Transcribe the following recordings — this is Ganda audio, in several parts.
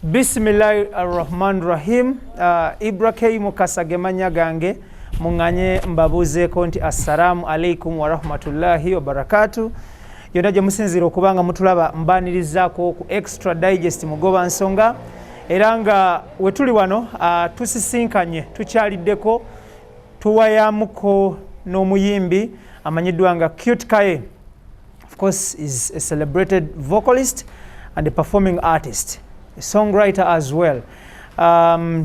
Bismillahi arrahman rahim. Ibra K Mukasa gemanya gange. Muŋŋanye mbabuuzeeko nti assalamu alaikum warahmatullahi wabarakatu. Yonna gye musinziira okuba nga mutulaba, mbaanirizaako ku Extra Digest Mugoba Nsonga. Era nga we tuli wano, tusisinkanye, tukyaliddeko, tuwayamuko n'omuyimbi amanyiddwa nga Qute Kaye. Of course, is a celebrated vocalist and a performing artist, a songwriter as well.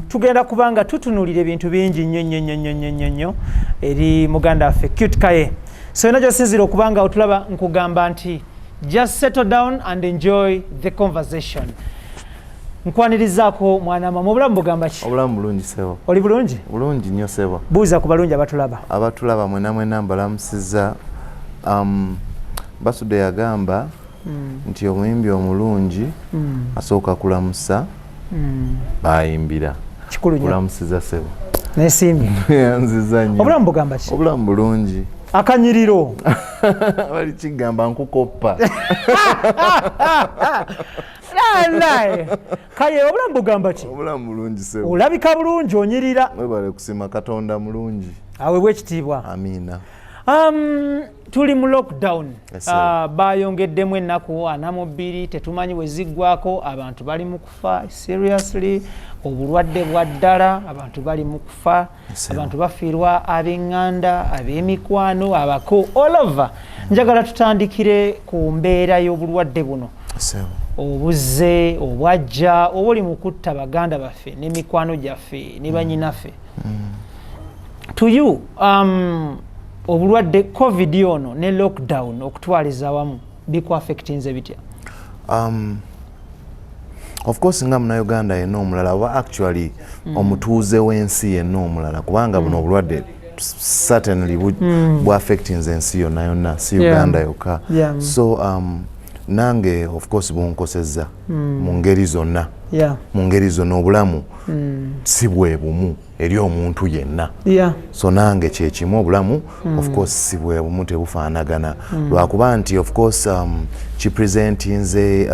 Tugenda kubanga tutunulira ebintu bingi nnyo nnyo nnyo nnyo nnyo nnyo nnyo eri muganda waffe Qute Kaye. So yonna gyosinzira okubanga otulaba, nkugamba nti just settle down and enjoy the conversation. Nkwanirizaako, mwana mama. Obulamu bugamba ki? Obulamu bulungi, sebo. Oli bulungi? Bulungi nnyo, sebo. Buuza ku balungi abatulaba. Abatulaba mwena mwena mbalamusizza. Basudde yagamba nti omuyimbi omulungi asooka kulamusa bayimbira. Kikulu nnyo. Kulamusiza, sebo. Nesiimye. Nziza nnyo. Obulamu bugamba ki? Obulamu bulungi. Akanyiriro. Bali kigamba nkukoppa. Naye Kaye, obulamu bugamba ki? Obulamu bulungi, sebo. Olabika bulungi, onyirira. Webale kusima, Katonda mulungi. Aweebwa ekitiibwa. Amiina. Tuli mu lockdown. Yes, sir. Bayongeddemu ennaku 42, tetumanyi bwe ziggwako. Abantu bali mu kufa, seriously. Obulwadde bwa ddala, abantu bali mu kufa. Yes, sir. Abantu bafiirwa ab'eŋŋanda, ab'emikwano, abako, all over. Njagala tutandikire ku mbeera y'obulwadde buno Sebo. obuzze obwajja, oba oli mu kutta baganda baffe n'emikwano gyaffe ne banyinaffe. To you, obulwadde COVID ono ne lockdown okutwaliza awamu bikuaffectinze bitya? Of course, nga munauganda yenna omulala, oba actually omutuuze w'ensi yenna omulala, kubanga buno obulwadde certainly bwaffectinze ensi yonna yonna, si Uganda yokka. So nange of course bunkosezza mu ngeri zonna. Mu ngeri zonna, obulamu si bwe bumu eri omuntu yenna. So nange kyekimu, obulamu of course si bwe bumu, tebufaanagana, lwakuba nti of course kipresentinze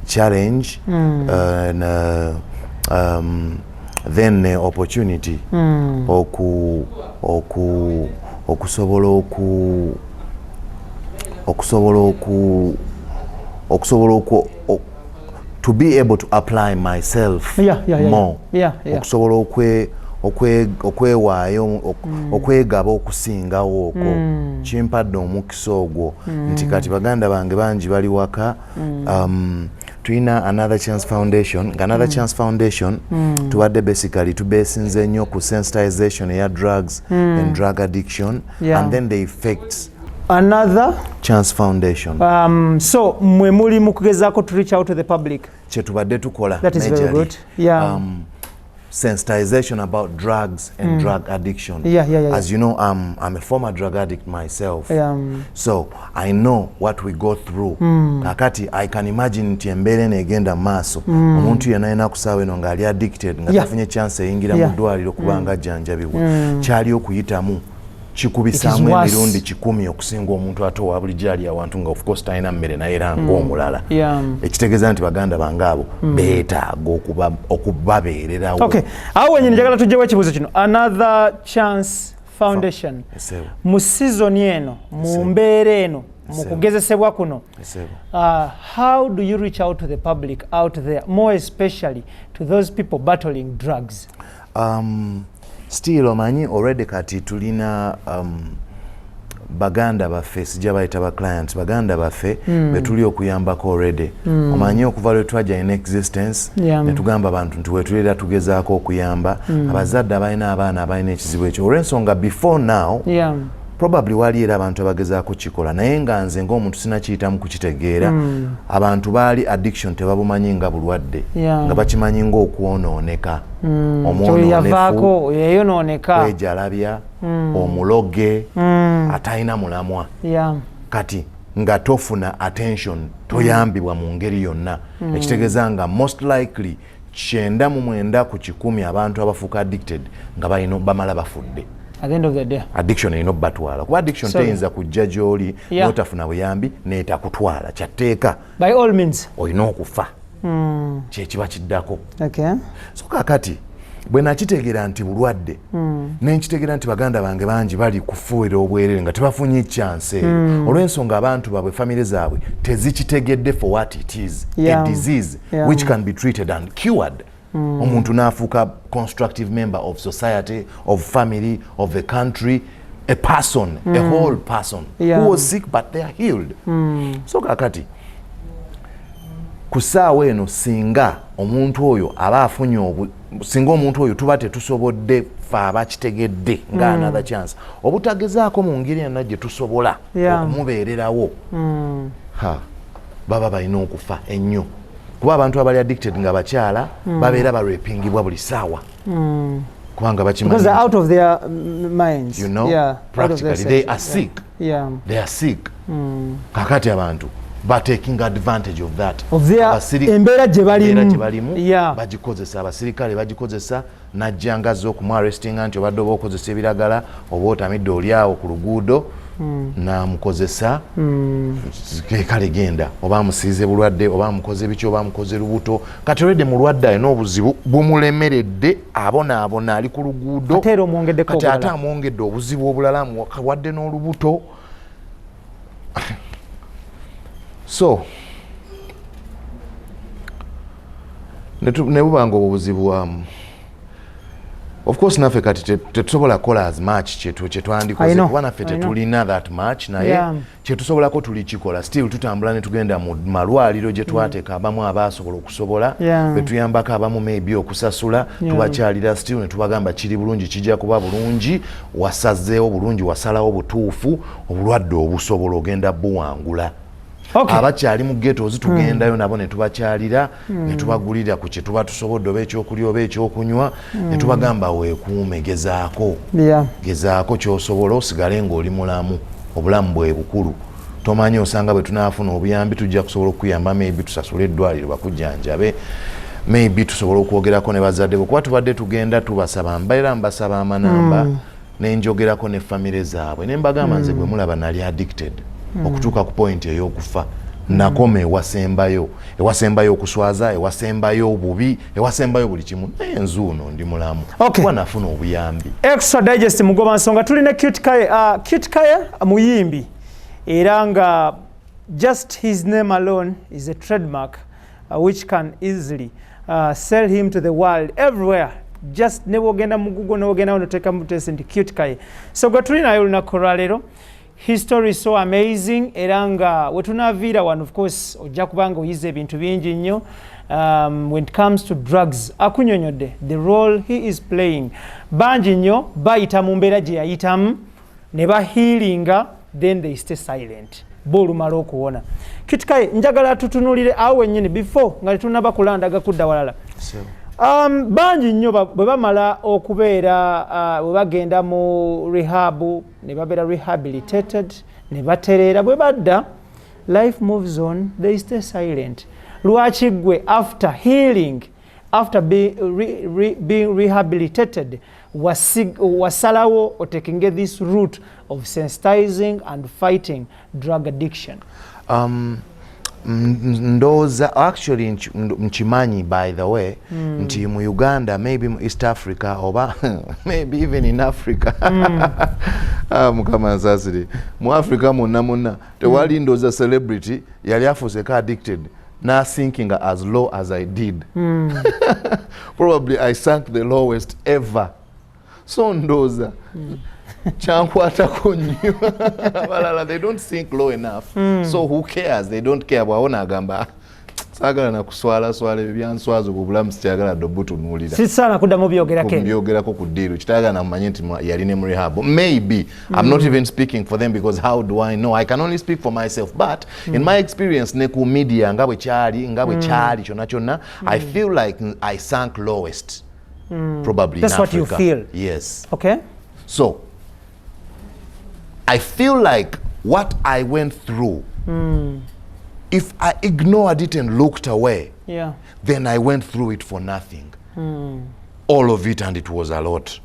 challenge na then ne opportunity oku oku okusobola oku okusobola oku okusobola oku to be able to apply myself more, okusobola okwewaayo, okwegaba okusingawo. Okwo kimpadde omukisa ogwo nti kati baganda bange bangi bali waka. Tulina Another Chance Foundation. Nga Another Chance Foundation tubadde basically tubesinze nnyo ku sensitization eya drugs and drug addiction and then the effects. Another Chance Foundation. So mwe muli mu kugezaako to reach out to the public. Kyetubadde tukola That is very majorly. good. Sensitization about drugs and drug addiction. As you know, I'm a former drug addict myself. So I know what we go through. Kakati I can imagine nti embeera eno egenda mu maaso, omuntu yenna alina ku ssaawa eno ng'ali addicted, nga tafunye chance eyingira mu ddwaliro kubanga ajjanjabibwa, kyali okuyitamu kikubisaamu It is worse. emirundi 100 okusinga omuntu ate owa bulijjo ali awantu nga of course talina mmere, naye era ng'omulala. Ekitegeeza nti baganda bange abo beetaaga okubabeererawo. Okay, awo wenyini njagala tugyewo ekibuuzo kino. Another Chance Foundation, Esebo. mu sizoni eno, mu Esebo. mbeera eno, mu Esebo. kugezesebwa kuno, Esebo. How do you reach out to the public out there, more especially to those people battling drugs? Still omanyi already kati tulina baganda baffe, sijja bayita ba clients, baganda baffe betuli okuyambako already. Omanyi okuva lwe twajja in existence, netugamba abantu nti wetulera tugezaako okuyamba abazadde abalina abaana abalina ekizibu ekyo, olw'ensonga before now probably wali era abantu abagezaako kikola, naye nga nze ng'omuntu sinakiyitamu kukitegeera. Abantu baali addiction tebabumanyi nga bulwadde, nga bakimanyi ng'okwonooneka, Kyo omwononefu, yavaako yayonooneka. Kwejalabya, omuloge, atalina mulamwa. Kati nga tofuna attention, toyambibwa mu ngeri yonna, ekitegeeza nga most likely 99% abantu abafuuka addicted nga balina bamala bafudde. At the end of the day. Addiction erina obbatwala, kuba addiction Sorry. teyinza kujja gy'oli n'otafuna buyambi neetakutwala, kyatteeka. By all means. Olina okufa. Kyekiba kiddako. So kakati bwe nakitegeera nti bulwadde, nenkitegeera nti baganda bange bangi bali kufuira obwerere nga tebafunye chance eyo, olw'ensonga abantu baabwe, famire zaabwe tezikitegedde for what it is, a disease which can be treated and cured, omuntu n'afuuka constructive member of society, of family, of the country, a person, a whole person who was sick, but they are healed. So kakati ku ssaawa eno, singa omuntu oyo aba afunye singa omuntu oyo tuba tetusobodde fe abakitegedde nga another chance, obutagezaako mu ngeri yonna gye tusobola okumubeererawo, ha, baba balina okufa ennyo, kuba abantu abali addicted nga bakyala babeera barepingibwa buli ssaawa, kubanga bakimanyi Because they're out of their minds. You know, Yeah, out of their practically they are senses. sick. They are sick. Kakati abantu bataking advantage of that. Of their embeera gye balimu. Embeera gye balimu, bagikozesa. Abasirikale bagikozesa, najja ngazza okumuarrestinga nti obadde oba okozesa ebiragala oba otamidde oli awo ku luguudo, namukozesa. Kale genda, oba amusiize bulwadde, oba amukoze biki, oba amukoze lubuto. Kati olwedde mulwadde, alina obuzibu bumulemeredde, abonaabona, ali ku luguudo. Ate era omwongeddeko Kati ate obulala. amwongedde obuzibu obulala, amuwadde n'olubuto. So ne buba nga obuzibu, of course naffe kati tetusobola kukola as much I kyetwandikoze, know, kuba naffe I know. tetulina that much, naye kyetusobolako tulikikola. Still tutambula ne tugenda mu malwaliro gye twateeka abamu abasobola okusobola, betuyambako abamu maybe okusasula. Tubakyalira still ne tubagamba kiri bulungi, kijja kuba bulungi, wasazeewo bulungi, wasalawo butuufu, obulwadde obusobola ogenda buwangula. Abakyali mu ghettos tugendayo nabo ne tubakyalira, ne tubagulira ku kye tuba tusobodde, oba ekyokulya oba ekyokunywa, ne tubagamba weekuume, gezaako, gezaako kyosobola osigale ng'oli mulamu. Obulamu bwe bukulu. Tomanyi, osanga bwe tunaafuna obuyambi tujja kusobola okukuyamba, maybe tusasule eddwaliro bakujjanjabe, maybe tusobola okwogerako ne bazadde bo, kuba tubadde tugenda tubasaba, mbaera mbasaba amanamba, nenjogerako ne famire zaabwe ne mbagamba, nze gwe mulaba nali addicted okutuuka ku point ey'okufa, nakoma ewasembayo, ewasembayo okuswaza, ewasembayo obubi, ewasembayo buli kimu, naye nzuuno ndi mulamu, kuba nafuna obuyambi. Extra Digest, mugoba nsonga, tulina Qute Kaye. Qute Kaye muyimbi, era nga just his name alone is a trademark which can easily sell him to the world everywhere. Just ne bwogenda mu Google, ne bwogenda noteeka mu test nti Qute Kaye. So gwe tuli naye olunaku olwaleero, his story is so amazing, era nga wetunaviira wano, of course ojja kuba nga oyiza ebintu bingi nnyo when it comes to drugs. Akunyonyodde the role he is playing. Bangi nnyo bayita mu mbeera gye yayitamu ne bahealinga, then they stay silent bo olumala okuwona. Qute Kaye, njagala tutunulire awo wennyini before nga tetunaba kulandaga kudda walala. Bangi nnyo bwe bamala okubeera, bwe bagenda mu rehab ne babeera rehabilitated ne batereera, bwe badda, life moves on, they stay silent. Lwaki gwe after healing, after being rehabilitated, wasalawo otakinge this route of sensitizing and fighting drug addiction? Ndowooza actually nkimanyi, by the way, nti mu Uganda, maybe mu East Africa, oba maybe even in Africa, ah, Mukama nsaasire, mu Africa mwonna mwonna tewali ndowooza celebrity yali afuuseko addicted nasinkinga as low as I did. Probably I sank the lowest ever. So ndowooza kyankwatako nnyo. Abalala, they don't sink low enough, so who cares? They don't care. Bwawona agamba, saagala nakuswala swala, ebyo byanswaza, obwo obulamu sikyagala dde obutunuulira. Sisaana kuddamu byogerako. Mbyogerako ku ddiiru, kitayagala namumanye nti yali ne mu rehab. Maybe I'm not even speaking for them, because how do I know? I can only speak for myself, but in my experience ne ku media nga bwe kyali kyonna kyonna, I feel like I sank lowest probably That's in what you Africa. feel. Yes. So I feel like what I went through, if I ignored it and looked away, then I went through it for nothing. All of it, and it was a lot.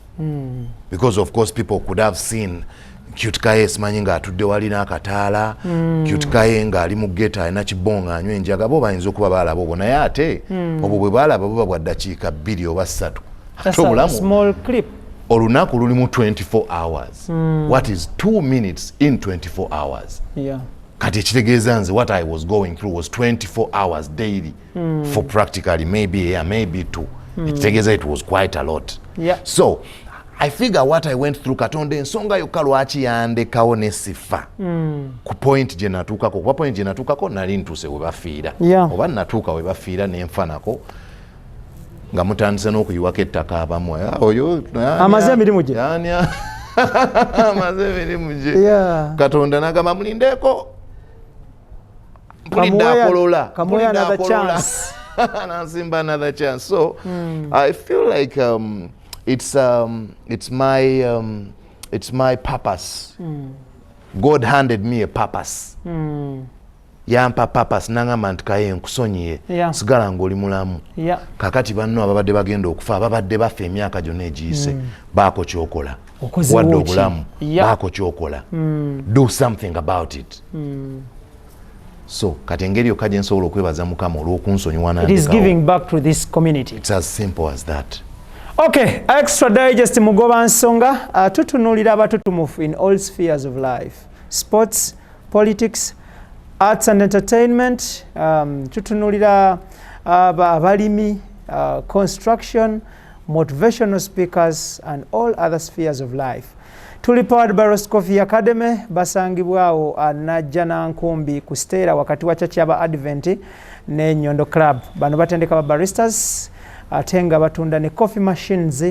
Because, of course, people could have seen Qute Kaye simanyi ng'atudde wali n'akataala, Qute Kaye ng'ali mu ghetto alina kibonga anywa enjaga. Bo bayinza okuba baalaba obwo, naye ate obwo bwe baalaba buba bwa ddakiika 2 oba 3. Ate obulamu, olunaku lulimu 24 hours. What is 2 minutes in 24 hours? Kati ekitegeeza nze what I was going through was 24 hours daily for practically maybe a year, maybe two. Ekitegeeza it was quite a lot. So I figure what I went through, Katonda ensonga yokka lwaki yandekawo ne sifa ku point gye natuukako, kuba point gye natuukako nali ntuuse we bafiira, oba natuuka we bafiira nenfanako nga mutandise n'okuyiwako ettaka abamu. Ah, oyo amaze emirimu gye. Amaze emirimu gye. Katonda nagamba, "Mulindeeko, mpulidde akolola." Nansimba another chance. So I feel like it's my purpose. God handed me a purpose. Yampa purpose, nangamba nti, "Kaye, nkusonyiye, sigala ngaoli mulamu." Kakati banno ababadde bagenda okufa, ababadde bafa emyaka gyonna egiyise, baako kyokola. Wadde obulamu, baako kyokola. Do something about it. So kati engeri yokka gye nsobola okwebaza Mukama olw'okunsonyiwa. It's as simple as that. Okay, Extra Digest mugoba nsonga, tutunuulira abatutumufu in all spheres of life: sports, politics, arts and entertainment. Tutunuulira abalimi, construction, motivational speakers and all other spheres of life. Tuli powered by Roast Coffee Academy. Basangibwawo Najja Nankumbi ku Stera, wakati wa church y'aba Advent ne Nyondo Club. Bano batendeka ba baristas, ate nga batunda ne coffee machines.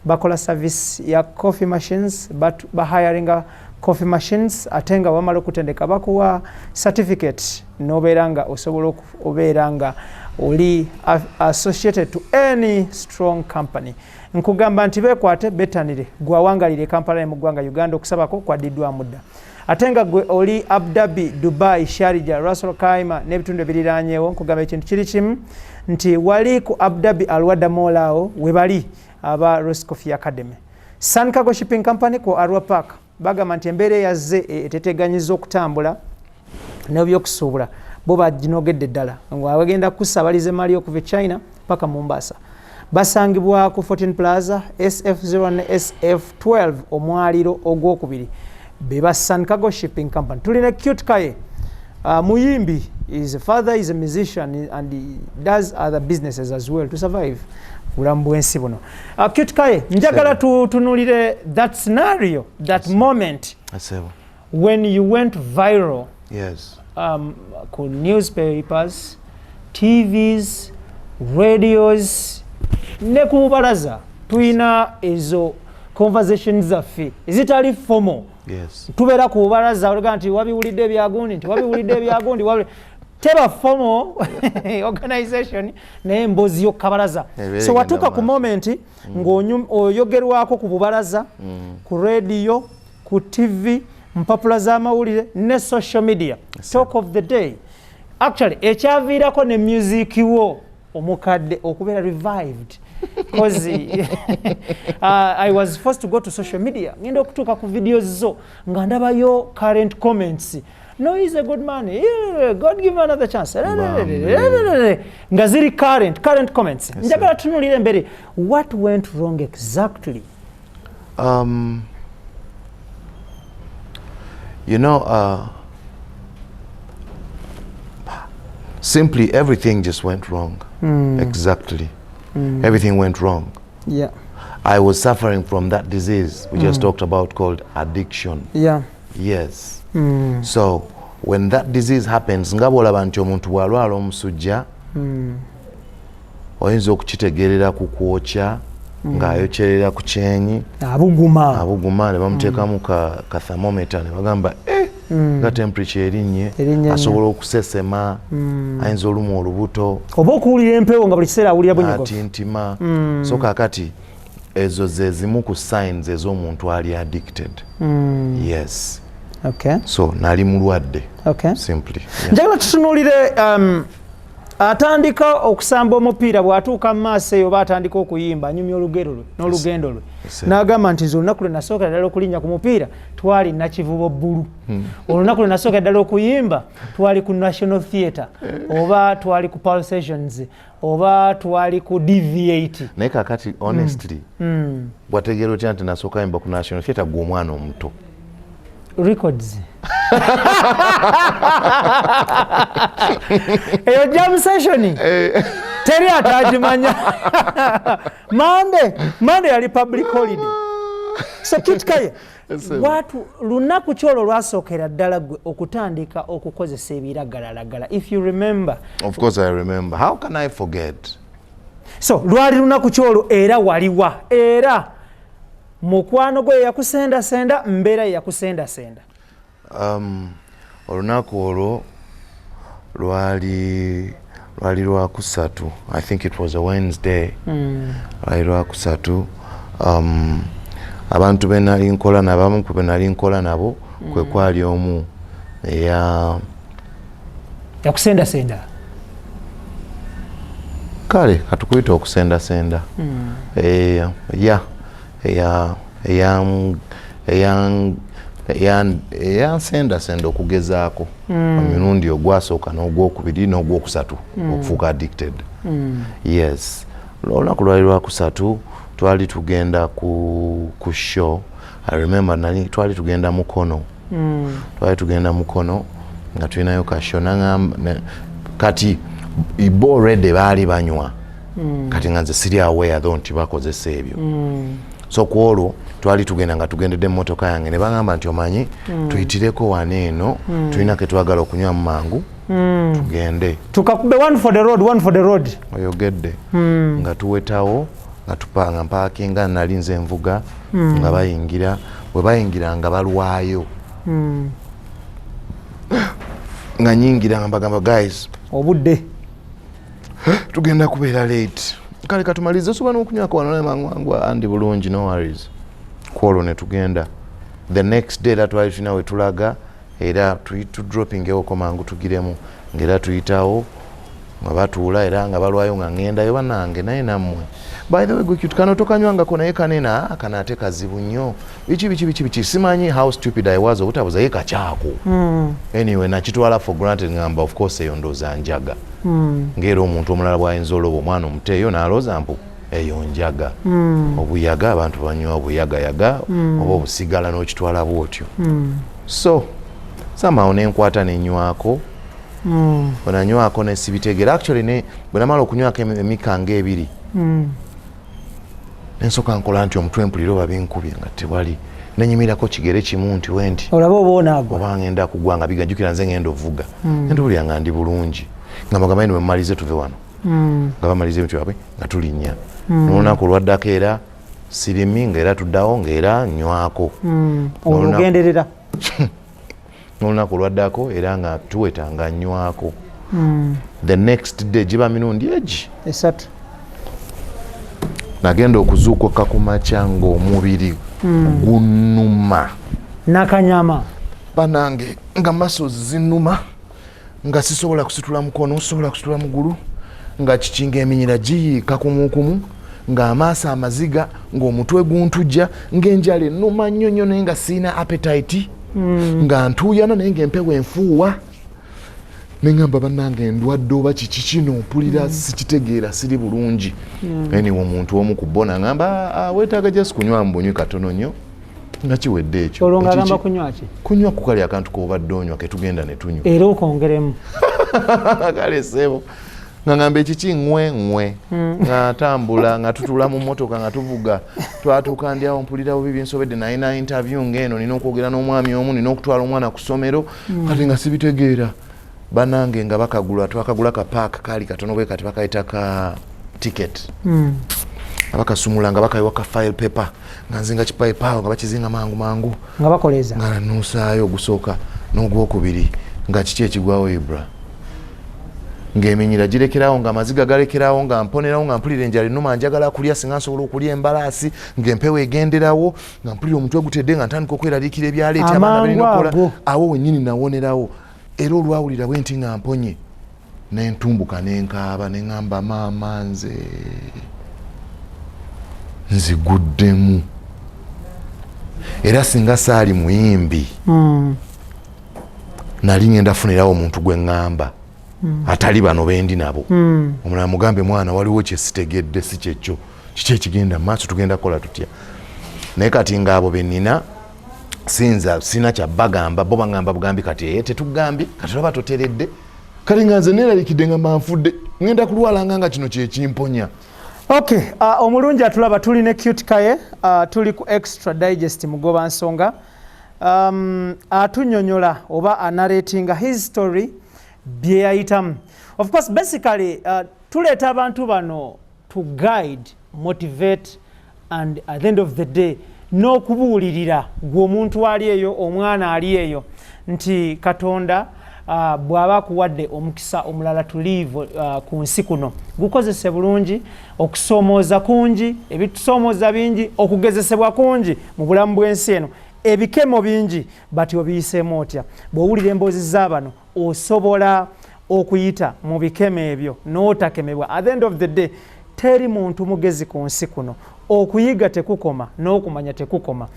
Bakola service ya coffee machines, bahiringa coffee machines, ate nga bamala okutendeka bakuwa certificate nobeera nga osobola obeera nga oli associated to any strong company. Nkugamba nti bekwate, betanire gwawangalire Kampala ne mu ggwanga Uganda. Okusabako kwaddiddwamu dda. Ate nga gwe oli Abu Dhabi, Dubai, Sharjah, Ras Al Khaimah n'ebitundu ebiriranyeewo, nkugamba ekintu kiri kimu nti wali ku Abu Dhabi Al Wahda Mall, awo we bali aba Roast Coffee Academy. Sun Cargo Shipping Company ku Arua Park bagamba nti embeera eyazze eteteganyiza okutambula n'ebyokusuubula, bo baginogedde ddala nga bagenda kusabaliza emali okuva e China paka Mombasa. Basangibwa ku 14 Plaza, SF0 ne SF12, omwaliro ogwokubiri, beba Sun Cargo Shipping Company. Tulina Qute Kaye, muyimbi, is a father, is a musician and he does other businesses as well to survive bulamu bw'ensi buno. Qute Kaye, njagala tutunulire that scenario, that moment when you went viral. Ku newspapers, TVs, radios ne ku balaza, tulina ezo conversations zaffe ezitali formal. Tubeera ku bubalaza, olaga nti wabiwulidde ebyagundi, nti wabiwulidde ebyagundi, teba formal organization, naye emboozi y'okukabalaza. So watuuka ku moment ng'oyogerwako ku bubalaza, ku radio, ku TV, mpapula z'amawulire ne social media, talk of the day. Actually ekyaviirako ne music wo omukadde okubeera revived, because I was forced to go to social media. Ngenda okutuuka ku videos zo nga ndabayo current comments, "No, he's a good man. Yeah, God give him another chance," nga ziri current comments. Njagala tunulire embere, what went wrong exactly? Simply everything just went wrong. Exactly. Everything went wrong. I was suffering from that disease we just talked about called addiction. Yes. So when that disease happens, nga bw'olaba nti omuntu bw'alwala omusujja, oyinza okukitegeerera ku kwokya, ng'ayokyerera ku kyenyi, abuguma, abuguma, ne bamuteekamu ka thermometer ne bagamba, "Eh, nga temperature erinnye." Erinnye. Asobola okusesema, ayinza olumwa olubuto, oba okuwulira empewo, nga buli kiseera awulira bunyogovu. Atintima. So kakati ezo ze zimu ku signs ez'omuntu ali addicted. Yes. So nali mulwadde, simply, yeah. Njagala tutunuulire Atandika okusamba omupiira, bw'atuuka mu maaso eyo oba atandika okuyimba, anyumya olugero lwe n'olugendo lwe, n'agamba nti nze olunaku lwe nasookera ddala okulinnya ku mupiira twali Nakivubo Bbulu, olunaku lwe nasookera ddala okuyimba twali ku National Theatre, oba twali ku Pulsations, oba twali ku DV8. Naye kakati honestly, wategeera otya nti nasooka yimba ku National Theatre, gwe omwana omuto? Records eyo jam session, teri atagimanya. Mande yali public holiday. So Kit Kaye, watu lunaku kyolwo lwasookera ddala gwe okutandika okukozesa ebiragalalagala, if you remember? Of course I remember. How can I forget? So lwali lunaku kyolwo, era waliwa, era mukwano gwe yakusendasenda, mbeera ye yakusendasenda? Olunaku olwo lwali lwakusatu. I think it was a Wednesday. Lwali lwakusatu. Abantu benali nkola nabamu ku benali nkola nabo, kwe kwali omu eya Yakusendasenda? Kale katukuyita okusendasenda. Ya eya eya eya eyansendasenda okugezaako emirundi ogwasooka n'ogwokubiri n'ogwokusatu okufuuka addicted. Yes, olunaku lwali lwakusatu, twali tugenda ku show. I remember nali twali tugenda Mukono, twali tugenda Mukono nga tulinayo ka show. Naŋamba kati bo already baali banywa, kati nga nze siri aware though nti bakozesa ebyo. So ku olwo twali tugenda nga tugendedde emmotoka yange, ne baŋamba nti omanyi, tuyitireko wano eno, tulina ke twagala okunywamu mangu tugende. Tukakube one for the road, one for the road. Oyogedde. Nga tuwetawo, nga tupanga mpakinga, nali nze nvuga, nga bayingira. Bwe bayingira nga balwayo, nga nyingira nga mbagamba, "Guys, obudde." Tugenda kubeera late, kale katumalize, osobola n'okunywako wano mangu andi bulungi, no worries. Kwolwo ne tugenda. The next day era twali tulina we tulaga, era tudroppingewoko mangu tugiremu, ngaera tuyitawo nga batuula era nga balwayo, nga ŋŋendayo, "Bannange, naye nammwe, by the way, gwe kano tokanywangako, naye kanene, ah, kano ate kazibu nnyo, biki biki biki biki." Simanyi how stupid I was obutabuza ye kakyako. Anyway, nakitwala for granted, ngamba of course eyo ndooza njaga, ngaera omuntu omulala bwayinza oloba omwana omuto eyo n'alooza mpu eyo njaga, obuyaga, abantu banywa obuyagayaga oba obusigala, n'okitwala bwotyo. So somehow nenkwata nenywako. Bwenanywako nesibitegeera actually, ne bwe namala okunywako emika ngaebiri, nensooka nkola nti omutwe mpulira oba binkubye, nga tewali, nenyimirako kigere kimu nti wenti olabe oba onaagwa. Oba ngenda kugwa, nga bigajjukira nze ngenda ovuga. Ngenda owulira nga ndi bulungi, nga mbagamba nti bwemumalize tuve wano. Nga bamaliza ebintu byabwe, nga tulinnya. N'olunaku olwaddako era sirimi, nga era tuddawo, ngaera nywako. Olwo ogenderera. N'olunaku olwaddako era nga tuweta, nga nywako. The next day, giba mirundi egi 3. Nagenda okuzuukuka ku makya ng'omubiri gunnuma. Nakanyama. Banange, nga masozi zinuma, nga sisobola kusitula mukono, sisobola kusitula mugulu, nga kiki, ngaeminyira giyiika kumukumu, ng'amaaso amaziga, ng'omutwe guntujja, ng'enjala ennuma nnyo nnyo, naye nga siina appetite, nga ntuuyana, naye ng'empewo enfuuwa. Neŋŋamba, "Bannange, endwadde oba kiki kino? Mpulira sikitegeera, siri bulungi." Anyway, omuntu omu ku bo naŋŋamba, "Ah, ah, weetaaga just kunywa mu bunywi katono nnyo," nga kiwedde ekyo. Olwo ng'agamba kunywa ki? Kunywa ku kali akantu k'obadde onywa ketugenda ne tunywa. Era okongeremu. Kale sebo, nga ngamba ekiki, ŋwe ŋwe, nga ntambula, nga tutula mu motoka, nga tuvuga, twatuuka, ndi awo mpulira bubi, binsobedde, nalina interview ng'eno, nina okwogera n'omwami omu, nina okutwala omwana ku ssomero, kati nga sibitegeera. Banange, nga bakagula, twakagula ka pack kaali katono bwe kati, bakayita ka ticket, nga bakasumula, nga bakayiwa ka file paper, nga nzinga kipayipaawo, nga bakizinga mangu mangu. Nga bakoleza. Nga nanuusaayo ogusooka n'ogwokubiri, nga kiki ekigwawo, Ibra, ng'eminyira girekerawo, ng'amaziga galekerawo, nga mponerawo, nga mpulira enjala ennuma, njagala kulya, singa nsobola okulya embalaasi, ng'empewo egenderawo, nga mpulira omutwe gutedde, nga ntandika okweraliikira ebyaleeti abaana Amangu balina okukola. Ago. Awo wennyini nawonerawo, era olwawulira bwe nti nga mponye. Nentumbuka, nenkaaba, neŋŋamba, "Maama, nze nziguddemu." Era singa saali muyimbi, nali ngenda funirawo omuntu gwe ŋŋamba atali bano bendi nabo. Omulala mugambe, "Mwana, waliwo kyesitegedde, si kyekyo, kiki ekigenda maaso? Tugenda kukola tutya?" Naye kati ngaabo benina sinza sina kyabagamba, bo baŋŋamba bugambi, "Kati eye tetugambye, kati olaba toteredde." Kale nga nze neeralikidde nga manfudde, ŋŋenda kulwalanga nga kino kyekimponya. Okay, omulungi atulaba, tuli ne Qute Kaye, tuli ku Extra Digest Mugoba Nsonga. Atunyonyola oba anarratinga his story bye yayitamu. Of course, basically tuleeta abantu bano to guide, motivate and at the end of the day n'okubuulirira gwe omuntu ali eyo, omwana ali eyo, nti Katonda bw'aba akuwadde omukisa omulala to live ku nsi kuno, gukozese bulungi. Okusoomooza kungi, ebitusoomooza bingi, okugezesebwa kungi mu bulamu bw'ensi eno, ebikemo bingi, but obiyiseemu otya? Bw'owulira emboozi z'abano, osobola okuyita mu bikemo ebyo n'otakemebwa. At the end of the day, teri muntu mugezi ku nsi kuno, okuyiga tekukoma n'okumanya tekukoma.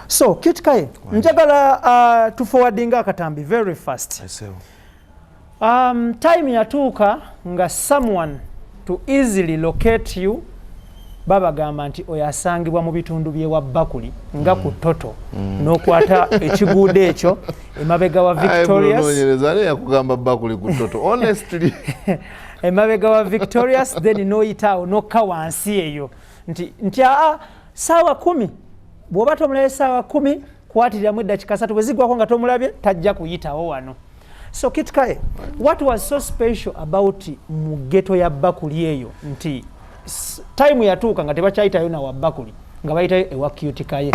So Qute Kaye, njagala tuforwardinga akatambi very fast. Time yatuuka nga someone to easily locate you, babagamba nti oyo asangibwa mu bitundu by'ewa Bakuli nga ku Toto, n'okwata ekiguudo ekyo emabega wa Victorious. Noonyereza ale yakugamba Bakuli ku Toto, honestly. Emabega wa Victorious, then n'oyita awo n'okka wansi eyo nti aa saawa 10, bw'oba tomulabye saawa 10, kwatiriramu eddakiika 3, bwe zigwako nga tomulabye, tajja kuyitawo wano. So Qute Kaye, what was so special about mu ghetto ya Bakuli eyo nti time yatuuka nga tebakyayitayo nawa Bakuli, nga bayitayo ewa Qute Kaye?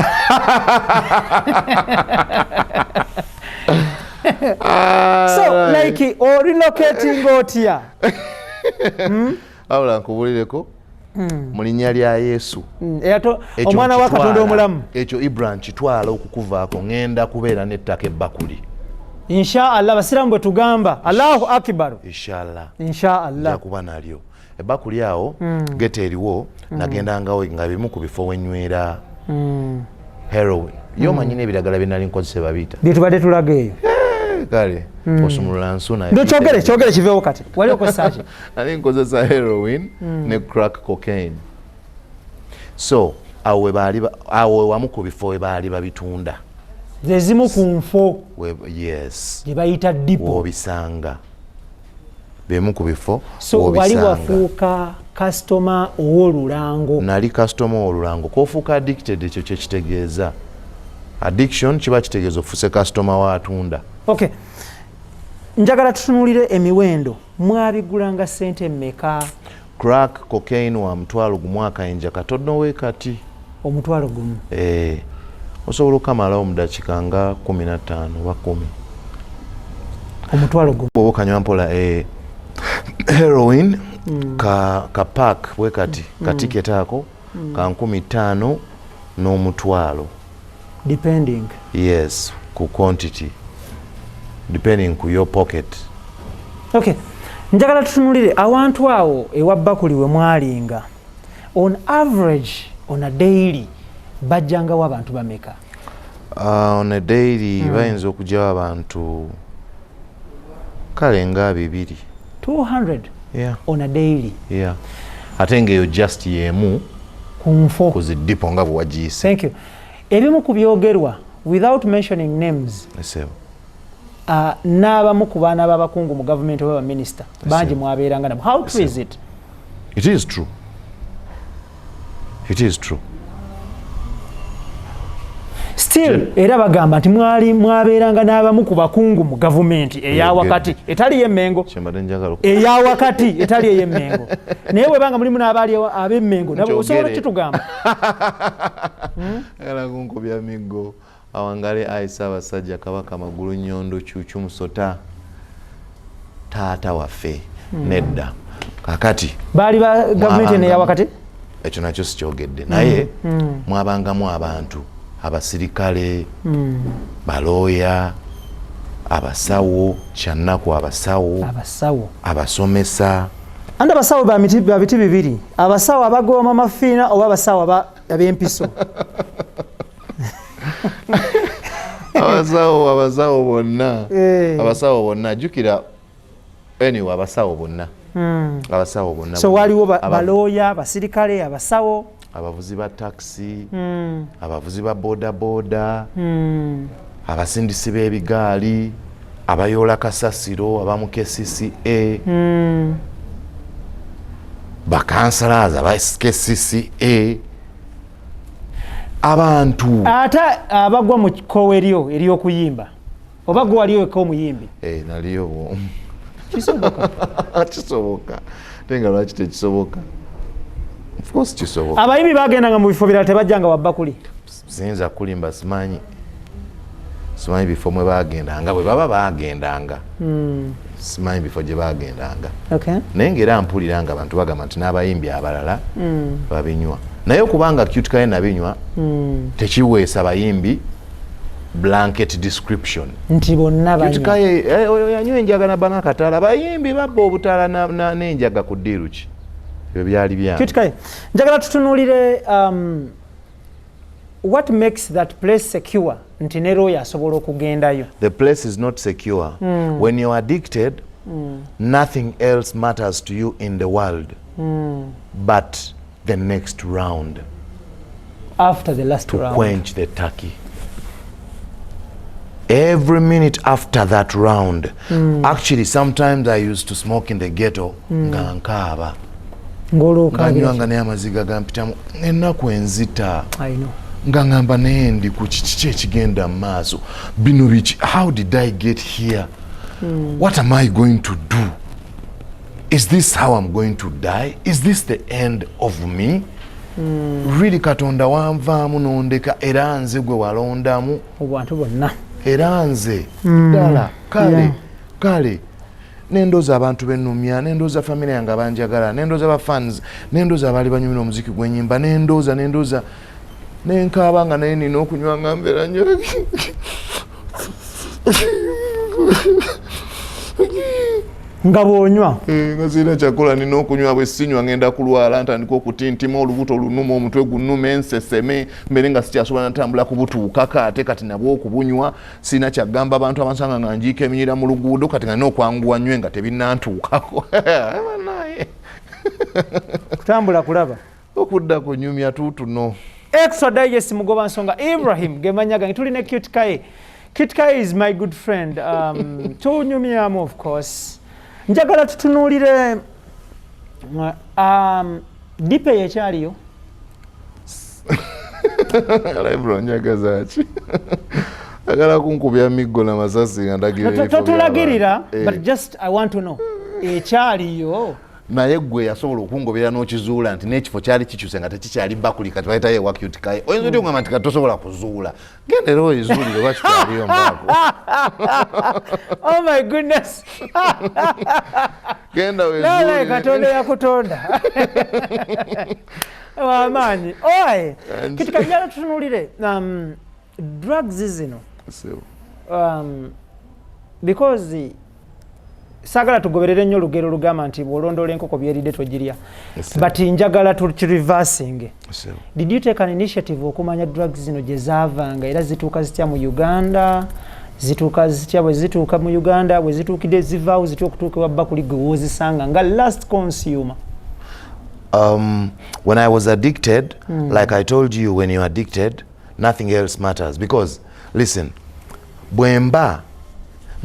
So like orelocating otya? Wabula nkubulireko mu linnya lya Yesu. Ekyo Omwana wa Katonda omulamu. Ekyo Ibra nkitwala okukuvaako, ŋŋenda kubeera n'ettaka ebbakuli. Insha Allah, abasiraamu bwe tugamba Allahu Akbar. Inshallah. Insha Allah. Nja kuba nalyo ebbakuli awo, ghetto eriwo. Nagendangawo nga bimu ku bifo wenywera heroin. Ye omanyi n'ebiragala bye nali nkozesa babiyita Bye tubadde tulaga eyo. Kale osumulula nsuna. Ndo kyogere, kyogere kiveewo. Kati wali okozesa ki? Nali nkozesa heroin ne crack cocaine. So awo we baali awo wamu ku bifo we baali babitunda. Zezimu ku nfo Yes. gye bayita depot. Wobisanga bemu ku bifo So wali wobisanga. Wafuuka kasitoma ow'olulango. Nali kasitoma ow'olulango. Kofuuka addicted, ekyo kyekitegeeza addiction, kiba kitegeeza ofuse kasitoma waatunda. Okay, njagala tutunulire emiwendo. Mwabigulanga sente mmeka? Crack cocaine wa 10,000, akayinja katono we kati. 10,000? Eh, osobola okukamalawo mu dakiika nga 15 oba 10. 10,000? Bwoba okanywa mpola. Eh, heroin ka pack bwe kati, katiketi ako ka 5,000 n'omutwalo. Depending. Yes, ku quantity, depending ku your pocket. Okay, njagala tutunulire awantu awo ewa Bakuli we mwalinga. On average, on a daily, bajjangawo abantu bameka? On a daily bayinza okugyawo abantu kale nga 200. 200? Yeah. On a daily? Yeah, ate ngaeyo just yemu ku nfo. Ku zi depot nga bwe wagiyise. Thank you. Ebimu ku byogerwa, without mentioning names, Esebo. N'abamu ku baana b'abakungu mu gavumenti oba baminisita bangi mwabeeranga nabo. How true is it? It is true, it is true. Still era bagamba nti mwali mwabeeranga n'abamu ku bakungu mu gavumenti eyawakati etali y'Emmengo. Kyembadde njagala Eyawakati etali ey'Emmengo, naye bwebanga mulimu n'abaali ab'Emmengo nabo, osobola Nkyogere. okitugamba? Agala kunkubya miggo. Awangale ayi Ssaabasajja Kabaka Magulu Nyondo Kyukyu Musota, taata waffe. Nedda, kakati Baali ba gavumenti eno eyawakati? Ekyo nakyo sikyogedde, naye mwabangamu abantu, abasirikale, balooya. Abasawo, kyannaku, abasawo. Abasawo. Abasomesa. Andi abasawo ba biti bibiri, abasawo abagoma mafiina oba abasawo ab'empiso? Abasawo bonna. Abasawo bonna, jjukira, anyway, abasawo bonna. Abasawo bonna. So waliwo balooya, abasirikale, abasawo. Abavuzi ba takisi, abavuzi ba boda boda, abasindisi b'ebigaali, abayoola kasasiro, abamu KCCA, bakansalazi aba KCCA, abantu. Ate abagwa mu kkowe eryo ery'okuyimba, oba gwe waliyo wekka omuyimbi? Eh, naliyo bwo. Kisoboka? Kisoboka, ate nga lwaki tekisoboka? Of course kisoboka. Abayimbi bagendanga mu bifo birala, tebajjanga wabbakuli? Siyinza kulimba, simanyi bifo mwe bagendanga. Bwe baba bagendanga, simanyi bifo gye bagendanga. Naye ngaera mpulira nga abantu bagamba nti n'abayimbi abalala babinywa, naye okubanga Qute Kaye nabinywa tekiweesa bayimbi blanket description. Nti bonna Cute banywa. Kaye, oyo yanywa enjaga nabba n'akataala. Bayimbi babba obutaala n'enjaga ku ddiiru ki? Ebyo byali byange. Qute Kaye, njagala tutunuulire what makes that place secure, nti ne lawyer asobola okugendayo. The place is not secure. When you're addicted, nothing else matters to you in the world but the next round. After the last To round. quench the turkey. Every minute after that round. Actually, sometimes I used to smoke in the ghetto nga nkaaba. Ng'olwokaabira. Nganywanga naye amaziga gampitamu, ennaku enzita. I know. Nga ngamba, naye ndi ku kiki ekigenda mu maaso? Bino biki? How did I get here? What am I going to do? Is this how I'm going to die? Is this the end of me, really? Katonda, wanvaamu nondeka, era nze gwe walondamu? Obwantu bonna. Era nze ddala? Kale, kale nendooza abantu benumya, nendooza famire yange abanjagala, nendooza bafans, nendooza abaali banyumira omuziki gwenyimba, nendooza nenkaaba nga naye nina okunywa nga mbeera nyo. Nga bw'onywa. Eh, nga sirina kyakola, nina okunywa. Bwe sinywa ngenda kulwala, ntandika okutintima, olubuto lunuma, omutwe gunuma, enseseme, mbeere nga sikyasobola natambula kubutuukako. Ate kati nabwo okubunywa sirina kyagamba abantu abansanga nga njiika eminyira mu luguudo. Kati nga nina okwanguwa nywe nga tebinnantuukako. Banaye. Kutambula kulaba. Okudda kunyumya tuutuno. Extra Digest, mugoba nsonga Ibrahim gemanya gange. Tuli ne Qute Kaye. Qute Kaye is my good friend. Tunyumyamu, of course. Njagala tutunuulire dipe ekyaliyo. Ibra, njagaza ki? Agala kunkubya miggo na masasi nga ndagira ebifo Totulagirira, by'abantu. Eh. but just I want to know, ekyaliyo? Naye gwe yasobola okungobera n'okizuula nti n'ekifo kyali kikyuse nga tekikyali Bakuli, kati bayitayo ewa Qute Kaye. Oyinza otya okugamba nti kati tosobola kuzuula? Genda era oyizuulire oba kikyaliyo mbaako. Oh my goodness. Genda Lala. wezuulire. Katonda yakutonda wamaanyi oye. Kati kanjala tutunulire drugs zino. Because saagala tugoberere nnyo olugero olugamba nti bw'olondoola enkoko byeridde togirya, but njagala tukireversing. Did you take an initiative okumanya drugs zino gye zaavanga, era zituuka zitya mu Uganda? Zituuka zitya? Bwe zituuka mu Uganda, bwe zituukidde, zivaawo zitya okutuuka ewa Bakuli gwe woozisanga nga last consumer? When I was addicted, like I told you, when you're addicted, nothing else matters. Because, listen, bwe mba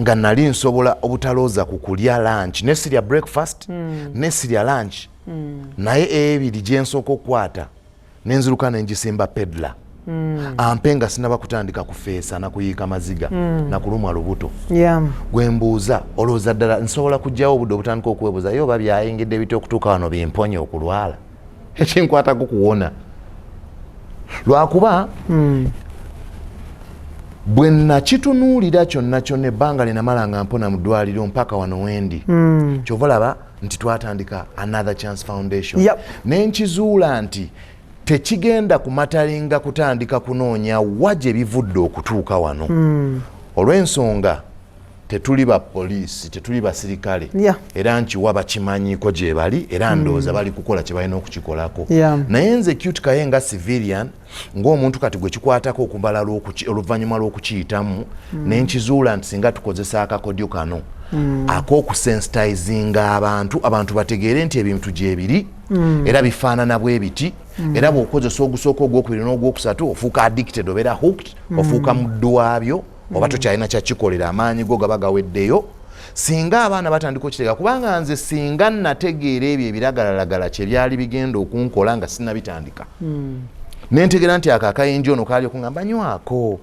nga nali nsobola obutalooza ku kulya lunch, ne sirya breakfast, ne sirya lunch, naye ebiri gye nsooka okukwata nenziruka nengisimba peddler ampe nga sinaba kutandika kufeesa nakuyiika maziga nakulumwa lubuto. Gwe mbuuza, olowooza ddala nsobola kugyawo obudde obutandika okwebuuza ye oba byayingidde bitya okutuuka wano bimponye okulwala ekinkwatako kuwona? Lwakuba bwe nakitunuulira kyonna kyonna, ebbanga lyenamala nga mpona mu ddwaliro mpaka wano wendi, kyova olaba nti twatandika Another Chance Foundation, nenkizuula nti tekigenda kumatalinga kutandika kunoonya wa gye bivudde okutuuka wano, olw'ensonga Tetuli ba poliisi, tetuli basirikale. Era nkiwa bakimanyiiko gye bali, era ndowooza bali kukola kye balina okukikolako. Naye nze Qute Kaye nga civilian, ng'omuntu kati gwe kikwatako okumbala oluvannyuma lw'okukiyitamu, nenkizuula nti singa tukozesa akakodyo kano ak'okusensitizinga abantu, abantu bategeere nti ebintu gyebiri era bifaanana bwe biti, era bw'okozesa ogusooka, ogwokubiri n'ogwokusatu, ofuuka addicted, obeera hooked, ofuuka muddu waabyo, oba tokyalina kyakikolera, amaanyi go gaba gaweddeyo. Singa abaana batandika okitegeera, kubanga nze singa nategeera ebyo ebiragalalagala kye byali bigenda okunkola nga sinabitandika, nentegeera nti ako akayinja ono kaali okungamba nywako,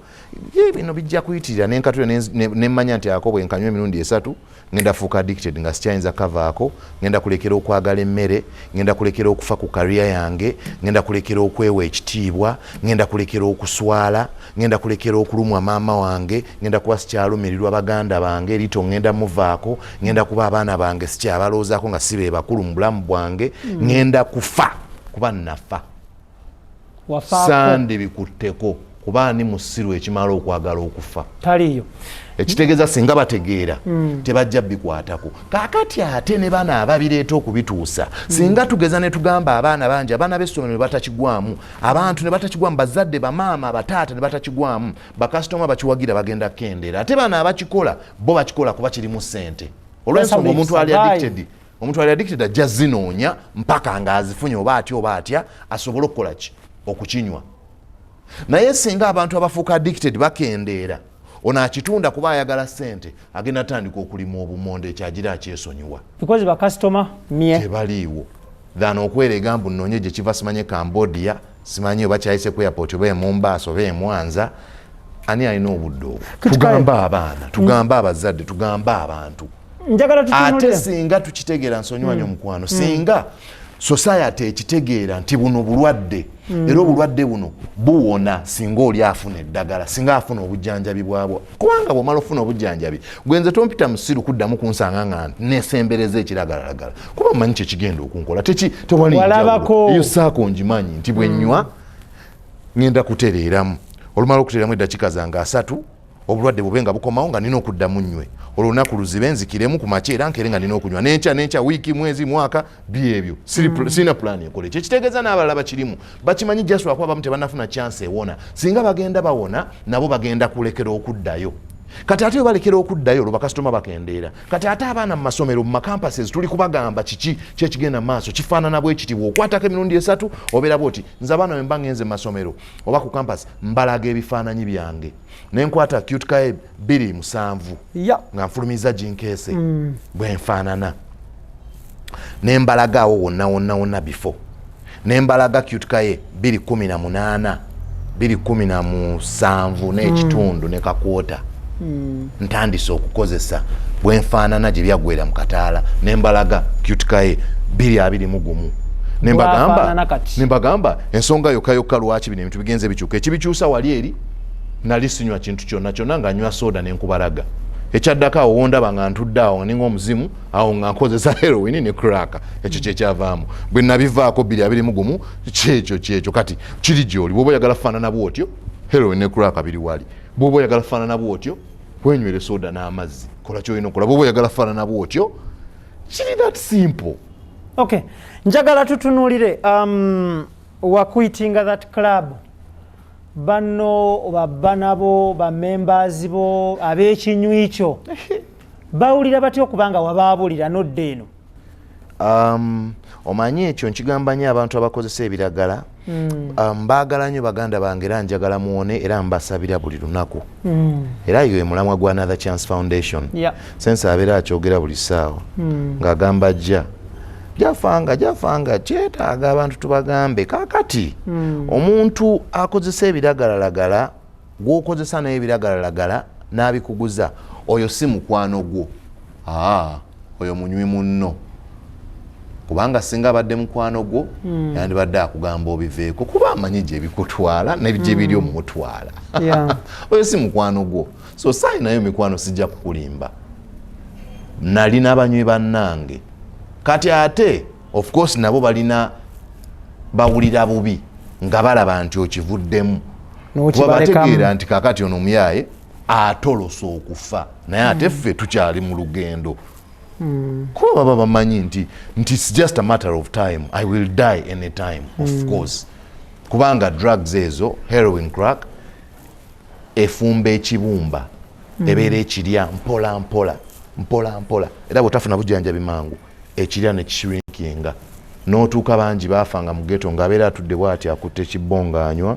ye bino bijja kuyitirira, nenkatule nemmanya nti ako bwenkanywa emirundi 3 ngenda fuuka addicted nga sikyayinza kavaako, ngenda kulekera okwagala emmere, ngenda kulekera okufa ku career yange, ngenda kulekera okwewa ekitiibwa, ngenda kulekera okuswala, ngenda kulekera okulumwa maama wange, ngenda kuba sikyalumirirwa baganda bange, lito ngenda muvaako, ngenda kuba abaana bange sikyabaloozaako nga si be bakulu mu bulamu bwange, ngenda kufa kuba nafa. Wafaako. Sandi bikutteko kuba ani musiru ekimala okwagala okufa? Taliiyo. Ekitegeeza singa bategeera tebajja bikwatako. Kaakati ate ne bano ababireeta okubituusa, singa tugeza ne tugamba abaana bangi, abaana b'essomero ne batakigwamu, abantu ne batakigwamu, bazadde, bamaama, bataata ne batakigwamu, bakasitoma bakiwagira bagenda kukendeera. Ate bano abakikola bo bakikola kuba kirimu ssente, olw'ensonga omuntu ali addicted, omuntu ali addicted ajja zinoonya mpaka ng'azifunye, oba atya oba atya asobole okukola ki, okukinywa. Naye singa abantu abafuuka addicted bakendeera, ono akitunda kuba ayagala ssente agenda tandika okulima obumonde, ekyagira akyesonyiwa. Because bakasitoma mye. Tebaliiwo than okwerega mbu nnoonye gye kiva, simanye Cambodia, simanye oba kyayise ku airport oba e Mombasa oba emwanza. Ani alina obudde obwo? Tugambe abaana, tugambe abazadde, tugambe abantu. Njagala ate tutunulire. Singa tukitegeera, nsonyiwa nnyo mukwano, singa society ekitegeera nti buno bulwadde, era obulwadde buno buwona singa oli afuna eddagala, singa afuna obujjanjabi bwabwo, kubanga bwomala ofuna obujjanjabi gwenze tompita musiru kuddamu kunsanga nga nesembereza ekiragalalagala, kuba mmanyi kyekigenda okunkola. Tewali Walabako. njawulo. Eyo saako ngimanyi nti bwenywa ngenda kutereeramu, olumala okutereeramu eddakiika zange 30, obulwadde bube nga bukomawo nga nina okuddamu nnywe, olwo olunaku luzibe nzikiremu ku makya, era nkere nga nina okunywa nenkya nenkya, wiiki, mwezi, mwaka, byebyo. Sirina pulaani ekola ekyo. Ekitegeeza n'abalala bakirimu bakimanyi, just lwakuba abamu tebanafuna chance ewona. Singa bagenda bawona, nabo bagenda kulekera okuddayo. Kati ate webalekera okuddayo, olwo bakasitoma bakendeera. Kati ate abaana mu masomero, mu macampuses, tuli kubagamba kiki kyekigenda mu maaso, kifaanana bwe kiti, bw'okwatako emirundi 3 obeera bwoti. Nze abaana bwe mba ngenze mu masomero oba ku campus, mbalaga ebifaananyi byange nenkwata Qute Kaye 27 nga nfulumiza ginkeese bwe nfaanana, nembalaga awo wonna wonna wonna before, nembalaga Qute Kaye 218, 217 n'ekitundu ne kakwota ntandise okukozesa, bwenfaanana gye byaggwera mu kataala, nembalaga Qute Kaye 221, nembagamba Bwafaanana kati. Nembagamba ensonga yokka yokka lwaki bino ebintu bigenze bikyuka. Ekibikyusa, wali eri nali sinywa kintu kyonna kyonna, nga nywa soda nenkubalaga. Ekyaddako awo wondaba nga ntudde awo ninga omuzimu awo nga nkozesa heroin ne crack, ekyo kyekyavaamu. Bwe nabivaako 221, kyekyo kyekyo. Kati kiri gyoli, bwoba oyagala faanana bwotyo, heroin ne crack biri wali. Bwoba oyagala faanana bwotyo, wenywere soda n'amazzi, kola kyolina okukola. Bwoba oyagala faanana bwotyo, kiri that simple. Okay, njagala tutunuulire waquitinga that club, banno babba nabo, bamembers bo ab'ekinywi kyo bawulira batya okubanga wabaabulira nodda eno? Omanyi ekyo nkigamba nnyo abantu abakozesa ebiragala. Baagala nnyo baganda bange, era njagala muwone, era mbasabira buli lunaku. Era yo emulamwa gwa Another Chance Foundation. Sense abeera akyogera buli ssaawa ng'agamba jja jafanga jafanga, kyetaaga abantu tubagambe. Kakati omuntu akozesa ebiragalalagala, gw'okozesa naye ebiragalalagala n'abikuguza, oyo si mukwano gwo. Aa, oyo munywi munno, kubanga singa abadde mukwano gwo yandibadde akugamba obiveeko, kuba amanyi gye bikutwala ne gye biri omutwala. Oyo si mukwano gwo. So saalinayo mikwano, sijja kukulimba, nalina abanywi bannange. Kati ate of course nabo balina bawulira bubi nga balaba nti okivuddemu, kuba N'okibalekamu. bategeera nti kakati ono omuyaaye. Atolosa okufa, naye ate ffe tukyali mu lugendo, kuba baba bamanyi nti it's just a matter of time, I will die anytime. Of course, kubanga drugs ezo, heroin, crack, efumba ekibumba, ebeera ekirya mpola mpola mpola mpola, era bwotafuna bujjanjabi mangu ekirya nekishrinkinga n'otuuka. Bangi baafanga mu ghetto ng'abeera atudde bwati akutte ekibbo ng'anywa,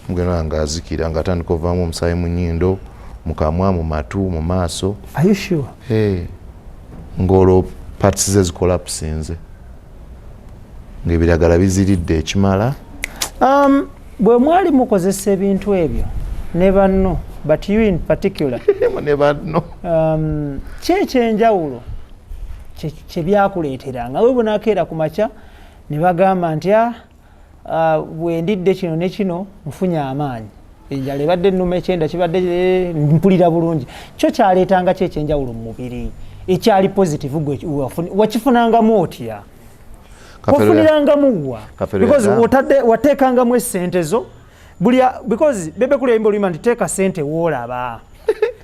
mugenda ng'azikira, ng'atandika ovaamu omusaayi mu nnyindo, mu kamwa, mu matu, mu maaso. Are you sure? Hey, ng'olwo parts ze zicollapsinze, ng'ebiragala biziridde ekimala. Bwe mwali mukozesa ebintu ebyo ne banno, but you in particular, ne banno, ki ekyenjawulo kye byakuleeteranga? We bunakeera ku makya ne bagamba nti, "Ah, bwe ndidde kino ne kino nfunye amaanyi, enjala ebadde ennuma, ekyenda kibadde mpulira bulungi," kyo kyaleetanga ki ekyenjawulo mu mubiri ekyali positive? Gwe wakifunangamu otya? Wafunirangamu wa? Kafeero Because yagamba. otadde wateekangamu esente zo buli, because Bebe Cool yayimba oluyimba nti teeka sente woolaba,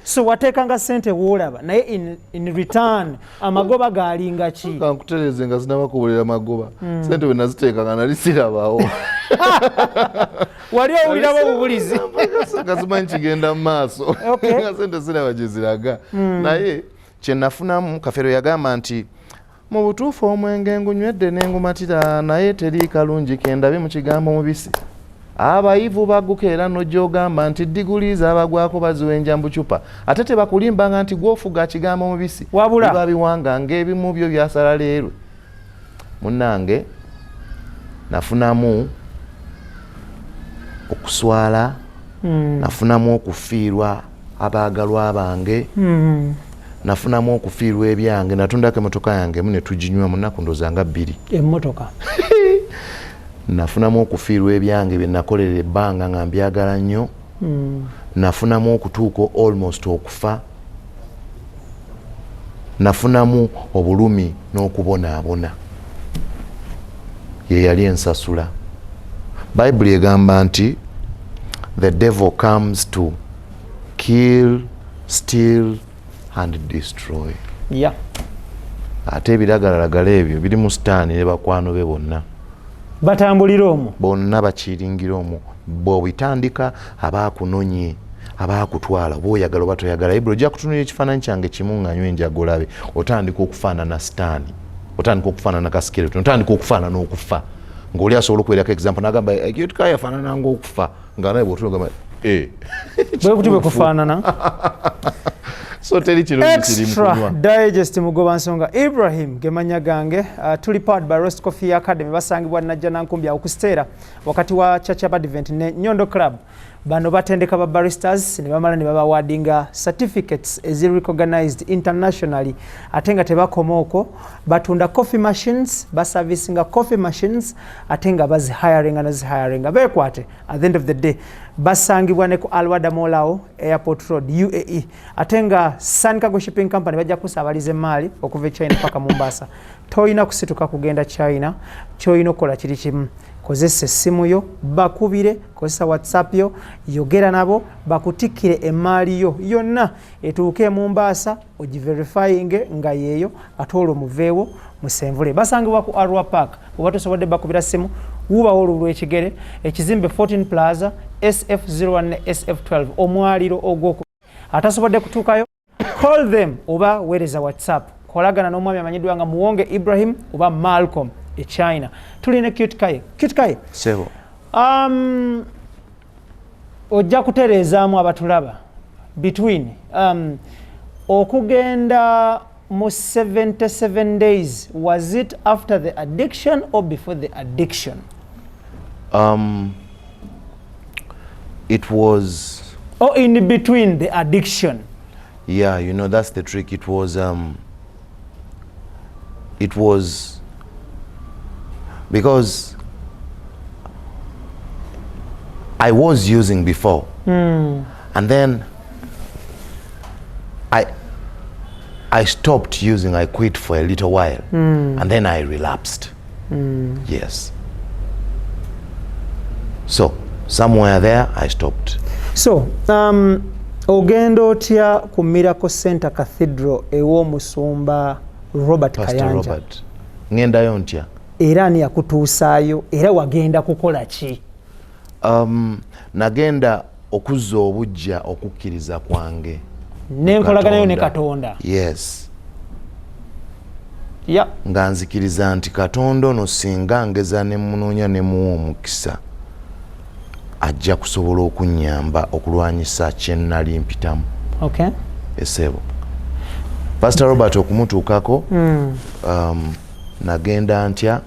so wateekanga sente woolaba, naye in return amagoba gaalinga ki? Kankutereeze nga sinabakubulira magoba. Sente bwe naziteekanga nali sirabawo. Wali owulirawo obubulizi. Nga simanyi kigenda mu maaso. Nga sente siraba gye ziraga, naye kyenafunamu, Kafeero yagamba nti mu butuufu omwenge ngunywedde nengumatira, naye teri kalungi kendabe mu kigambo mubisi. Abayivu bagguka era nojja ogamba nti diguli zaabagwako baziwenja mu bucupa, ate tebakulimbanga nti gwofuga kigambo mubisi. Wabula. Biba biwanga ng'ebimu byo byasala leerwe. Munnange, nafunamu okuswala, nafunamu okufiirwa abaagalwa bange, nafunamu okufiirwa ebyange. Natundako emotoka yange emu ne tuginywa mu nnaku ndooza nga 2. Emmotoka? Nafunamu okufiirwa ebyange bye nakolera ebbanga nga mbyagala nnyo. Nafunamu okutuuka almost okufa. Nafunamu obulumi n'okubonaabona. Ye yali ensasula. Bayibuli egamba nti the devil comes to kill, steal and destroy. Ate ebiragalalagala ebyo birimu sitaani ne bakwano be bonna. Batambulira omwo. Bonna bakiringira omwo. Bw'obitandika aba akunonye, aba akutwala, oba oyagala oba toyagala. Ibula ojja kutunulira ekifaananyi kyange kimu nga nywa enjaga, olabe otandika okufaanana sitaani, otandika okufaanana kaskeleton, otandika okufaanana okufa, ng'oli asobola okubeerako example n'agamba ekyotuka yafaanana ngaokufa, nga naye bwotula ogamba "Eh." Bwe kuti bwe kufaanana. So teri kirungi kiri mu Extra kunywa. Digest, mugoba nsonga Ibrahim gemanya gange. Tuli powered by Roast Coffee Academy, basangibwa Najja Nankumbi awo ku Stera, wakati wa Church of Advent ne Nyondo Club. Bano batendeka ba baristas ne bamala ne babawadinga certificates ezi recognized internationally, ate nga tebakoma okwo, batunda coffee machines, baservicinga coffee machines, ate nga bazihiringa nozihiringa. Beekwate. At the end of the day basangibwa ne ku Alwada Mall awo Airport Road, UAE. Ate nga Sun Cargo Shipping Company bajja kusaabaliza emaali okuva e China paka Mombasa. Toyina kusituka kugenda China, kyolina okukola kiri kimu: kozesa essimu yo bakubire, kozesa WhatsApp yo, yogera nabo bakutikkire emaali yo yonna etuuke e Mombasa, ogiverifyinge nga yeeyo, ate olwo muveewo musenvule. Basangibwa ku Arua Park. Oba tosobodde bakubira simu, wubawo olulwekigere, ekizimbe 14 Plaza, SF01 ne SF12, omwaliro ogwoku. Atasobodde kutuukayo, call them oba weereza WhatsApp, kolagana n'omwami amanyiddwa nga Muwonge Ibrahim oba Malcolm e China. Tulina Cute Kaye. Cute Kaye. Sebo. Ojja kutereezaamu abatulaba between okugenda mu 77 days, was it after the addiction or before the addiction? It was or in between the addiction? Yeah, you know, that's the trick. It was because I was using before, and then I stopped using. I quit for a little while, and then I relapsed. Yes, so somewhere there I stopped. So Ogenda otya ku Miracle Center Cathedral ew'omusumba Robert Pastor Kayanja? Robert. Ngendayo ntya? Era ani yakutuusaayo, era wagenda kukola ki? Nagenda okuzza obujja okukkiriza kwange n'enkolaganayo ne Katonda. Yes. Yeah. Nga nzikiriza nti Katonda ono singa ngeza ne munoonya ne muwa omukisa ajja kusobola okunnyamba okulwanyisa kye nnali mpitamu. Okay. Esebo Pastor Robert okumutuukako nagenda ntya?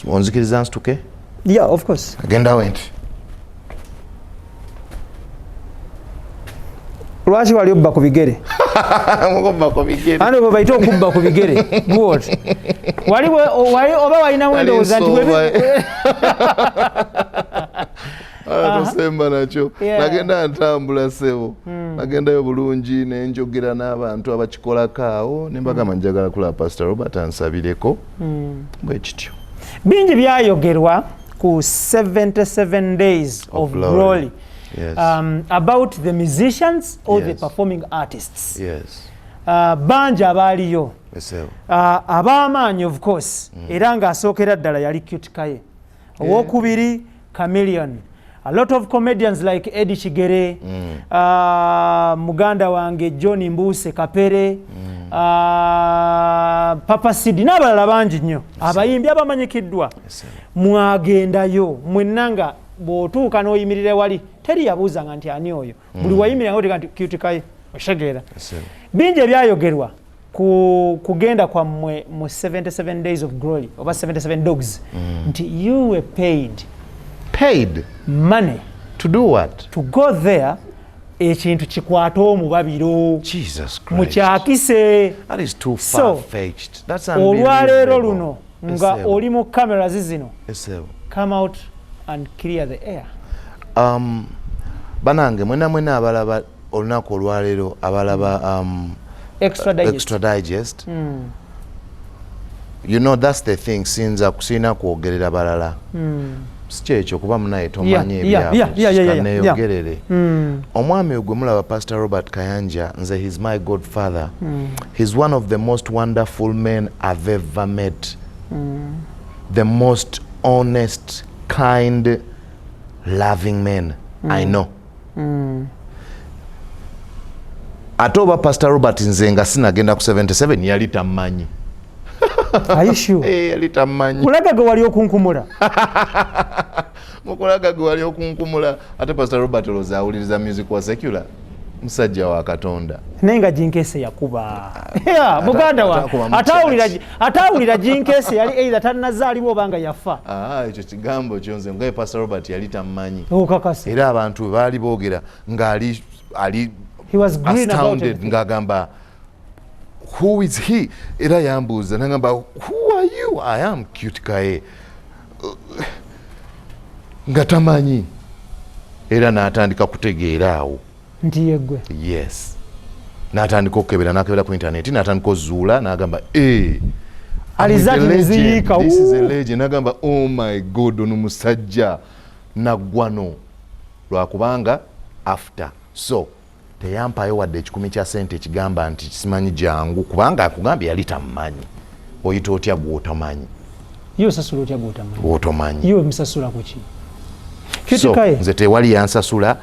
Onzikiriza nsituke? Yeah, of course. Nagendawo nti Lwaki wali obba ku bigere? Mukubba ku bigere. Ano bwe bayita okubba ku bigere. Bw'oti. Wali wali oba walinawo Nali endowooza nti nsooba. Tosemba nakyo. Nagenda ntambula ssebo. Nagendayo bulungi ne njogera n'abantu abakikolako awo ne mbagamba njagala kulaba Pastor Robert ansabireko. Bwe kityo. Bingi byayogerwa ku 77 days of glory. Glory. Yes. About the musicians or the Yes. performing artists. Yes. Bangi abaaliyo. Esebo. Ab'amaanyi of course. Era ng'asookera ddala yali Cute Kaye. Owokubiri Chameleon. A lot of comedians like Eddie Kigere, muganda wange John Mbuse Kapere, Papa Sidi n'abalala bangi nnyo abayimbi abamanyikiddwa. Mwagendayo mwenna nga bw'otuuka n'oyimirira wali teri yabuuzanga nti ani oyo. Buli wayimirira nga oteeka nti Cute Kaye, otegeera. Bingi ebyayogerwa ku kugenda kwammwe mu 77 days of glory oba 77 dogs nti you were paid. Paid? Money. To do what? To go there, ekintu kikwate omubabiro. Jesus Christ. Mukyakise. That is too So, far-fetched. That's olwaleero unbelievable. luno nga Esebo. oli mu cameras zino, Esebo. come out and clear the air. Banange mwena mwena abalaba olunaku olwaleero abalaba Extra Digest. Extra Digest. You know, that's the thing, sinza kusina kwogerera balala. Si kyekyo kuba munaye tomanyi ebyaneyogerere. Omwami gwe mulaba Pastor Robert Kayanja, nze he's my godfather. He's one of the most wonderful men I've ever met. The most honest, kind, loving men I know. Ate oba Pastor Robert nze nga sinagenda ku 77 yali tammanyi. Are you sure? Yali tammanyi. Kulaga gwe wali okunkumula. Mukulaga gwe wali okunkumula. Ate Pastor Robert olowooza awuliriza music wa secular? Musajja wa Katonda. Naye nga Jinkese yakuba. Yeah, muganda wa. Atakuba mu church. Atawulira Jinkese yali either tannazaalibwa oba nga yafa. Ekyo kigambo kyo nze nga Pastor Robert yali tammanyi. Okakasa. Era abantu baali boogera ng'ali ali He was green about astounded everything. ng'agamba who is he? Era yambuuza n'agamba who are you? I am Cute Kaye. Nga tamanyi. Era n'atandika kutegeera awo. Nti yeggwe. Yes. N'atandika okukebera, n'akebera ku internet, n'atandika ozuula, n'agamba, Alizati I'm with a legend. neziyiika. This is a legend. N'agamba, oh my God, ono musajja naggwano. Lwakubanga after. So, teyampayo wadde ekikumi kya ssente ekigamba nti simanyi jangu, kubanga akugambye yali tamumanyi. Oyita otya gw'otomanyi? Ye osasula otya gw'otamanyi? Gw'otomanyi. Ye omusasula ku ki? So, Cute Kaye. nze tewali yansasula,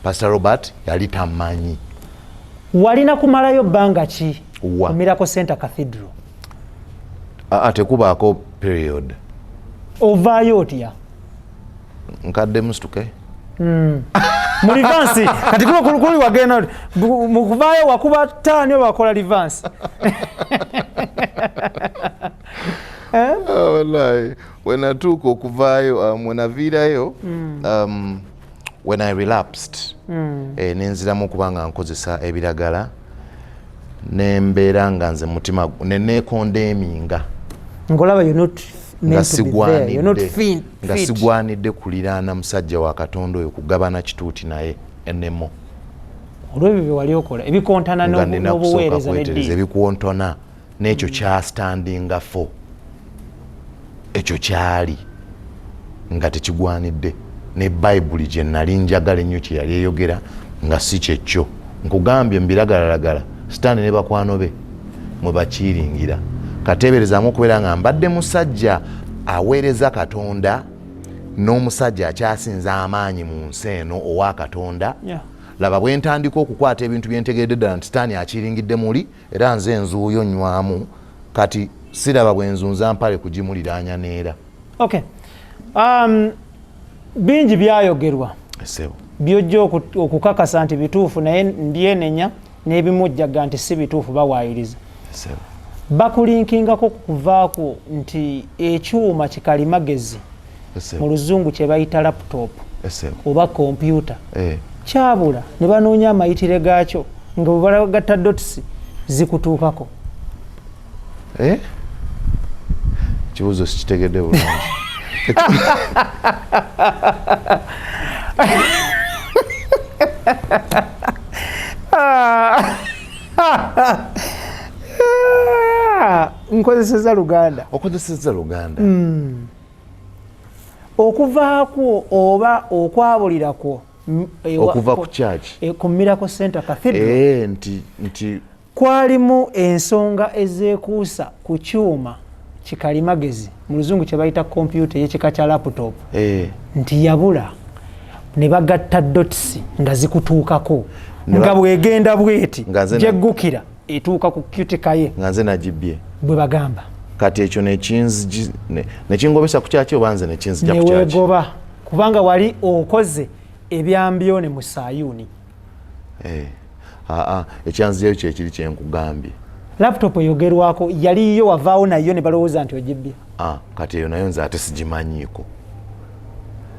Pastor Robert yali tamanyi. Walina kumalayo bbanga ki? Wa. Ku Miracle Center Cathedral. Tekubaako period. Ovaayo otya? Nkadde musituke. Mu reverse. Kati kuno kuli wagenda oti, mu kuvaayo wakuba ttaani oba wakola reverse? Wallahi, when natuuka okuvaayo, when naviirayo, when I relapsed, nenziramu okuba nga nkozesa ebiragala, nembeera nga nze mutima ne neekondeeminga. Ng'olaba you're not Nga meant to be there. You're not nga fit. sigwanidde kuliraana musajja wa Katonda oyo kugabana kituuti naye enemo. Olw'ebyo bye wali okola ebikontana Nga nina kusooka n'obuweereza kwetereza, n'eddiini. ebikontana n'ekyo kyastandinga for. Ekyo kyali nga tekigwanidde ne Bayibuli gye nali njagala ennyo kye yali eyogera Nga si kyekyo nkugambye, mubiragalalagala Sitaani ne bakwano be mwe bakiiringira. Kateeberezaamu okubeera nga mbadde musajja aweereza Katonda n'omusajja akyasinza amaanyi mu nsi eno owa Katonda. Laba bwe ntandika okukwata ebintu byentegeredde ddala nti Sitaani akiringidde muli, era nze nzuuyo nywamu. Kati siraba bwe nzunza mpale kugimuliraanya neera. Okay. Bingi byayogerwa byojja okukakasa nti bituufu, naye mbyenenya, n'ebimu ojjaga nti si bituufu, bawaayiriza. Bakulinkingako kukuvaako nti ekyuma kikalimagezi, mu luzungu kye bayita laptop oba kompyuta, kyabula ne banoonya amayitire gaakyo nga bwe balagatta dots zikutuukako. Eh? Kibuuzo sikitegedde bulungi. Nkozeseza Luganda. Okozeseza Luganda. Okuvaakwo oba okwabulira kwo okuva ku church, ku Miracle Center Cathedral, nti kwalimu ensonga ezeekuusa ku kyuma kikalimagezi, mu luzungu kye bayita kompyuta, ey'ekika kya laptop, nti yabula ne bagatta dots nga zikutuukako, nga bwegenda bweti gyeggukira etuuka ku Qute Kaye. Nga nze nagibbye. Bwe bagamba. Kati ekyo nekingobesa ku kyaki oba nze nekinzija ku kyaki? Neweegoba kubanga wali okoze ebyambyone mu Sayuuni. Eh, aa, ekyanzijayo kyekiri kyenkugambye. Laptop eyogerwako yaliyo, wavaawo nayo ne balowooza nti ogibbye. Ah, kati eyo nayo nze ate sigimanyiiko.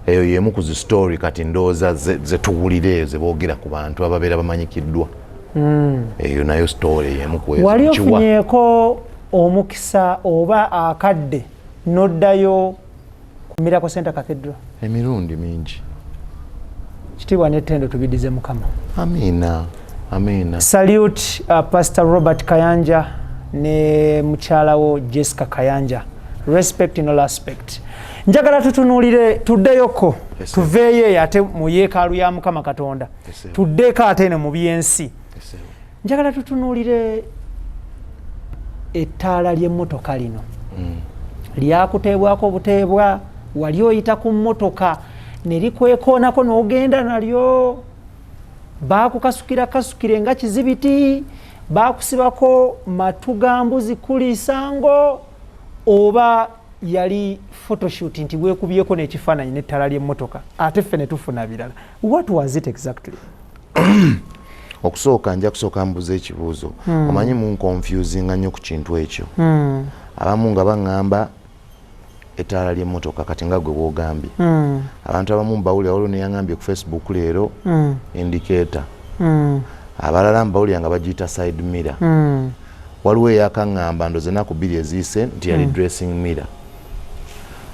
Eyo yemu ku zi story kati ndowooza zetuwulira eyo zeboogera ku bantu ababeera bamanyikiddwa. Eyo nayo story yemu ku ezo. Wali Nkiwa. ofunyeeko omukisa oba akadde n'oddayo ku Miracle Center Cathedral? Emirundi mingi. Kitiibwa n'ettendo tubidize Mukama. Amiina, amiina. Salute Pastor Robert Kayanja ne mukyalawo Jessica Kayanja. Respect in all aspect. Njagala tutunuulire, tuddeyoko. Yes, sir. Tuveeyo eyo ate mu yeekaalu ya Mukama Katonda. Yes, sir. Tuddeko ate eno mu byensi. Yes, sir. Njagala tutunuulire ettaala ly'emmotoka lino. Lyakuteebwako obuteebwa, wali oyita ku mmotoka ne likwekoonako n'ogenda nalyo, baakukasukira kasukire nga kizibiti, baakusibako matu ga mbuzi kuliisango, oba yali photoshoot nti weekubyeko n'ekifaananyi n'ettaala ly'emmotoka ate ffe ne tufuna birala? What was it exactly? Okusooka nja kusooka mbuza ekibuuzo. Omanyi munconfusinga nnyo ku kintu ekyo. Abamu nga baŋŋamba ettaala ly'emmotoka, kati nga gwe bwogambye. Abantu abamu mbawulira, waliwo neyaŋŋambye ku Facebook leero indicator. Abalala mbawulira nga bagiyita side mirror. Waliwo eyakaŋŋamba ndoze ennaku 2 eziyise nti yali dressing mirror.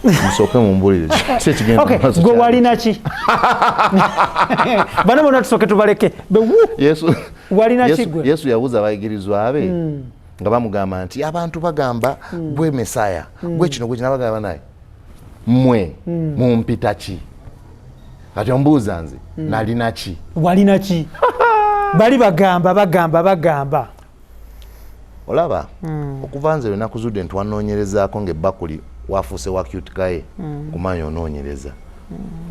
Musooke mumbulire ki ekigenda mu maaso. Gwe kyali. Walina ki? Bano bonna tusooke tubaleke. Yesu Walina ki gwe? Yesu yabuuza abayigirizwa be nga bamugamba nti abantu bagamba gwe Mesaya, gwe kino, gwe kino. Abagamba naye, mmwe mumpita ki? Kati ombuuza nze nalina ki? Walina ki? Bali bagamba, bagamba, bagamba. Olaba, okuva nze lwe nakuzudde nti wanoonyerezaako ng'ebbakuli wafuuse wa Cute Kaye, kumanya onoonyereza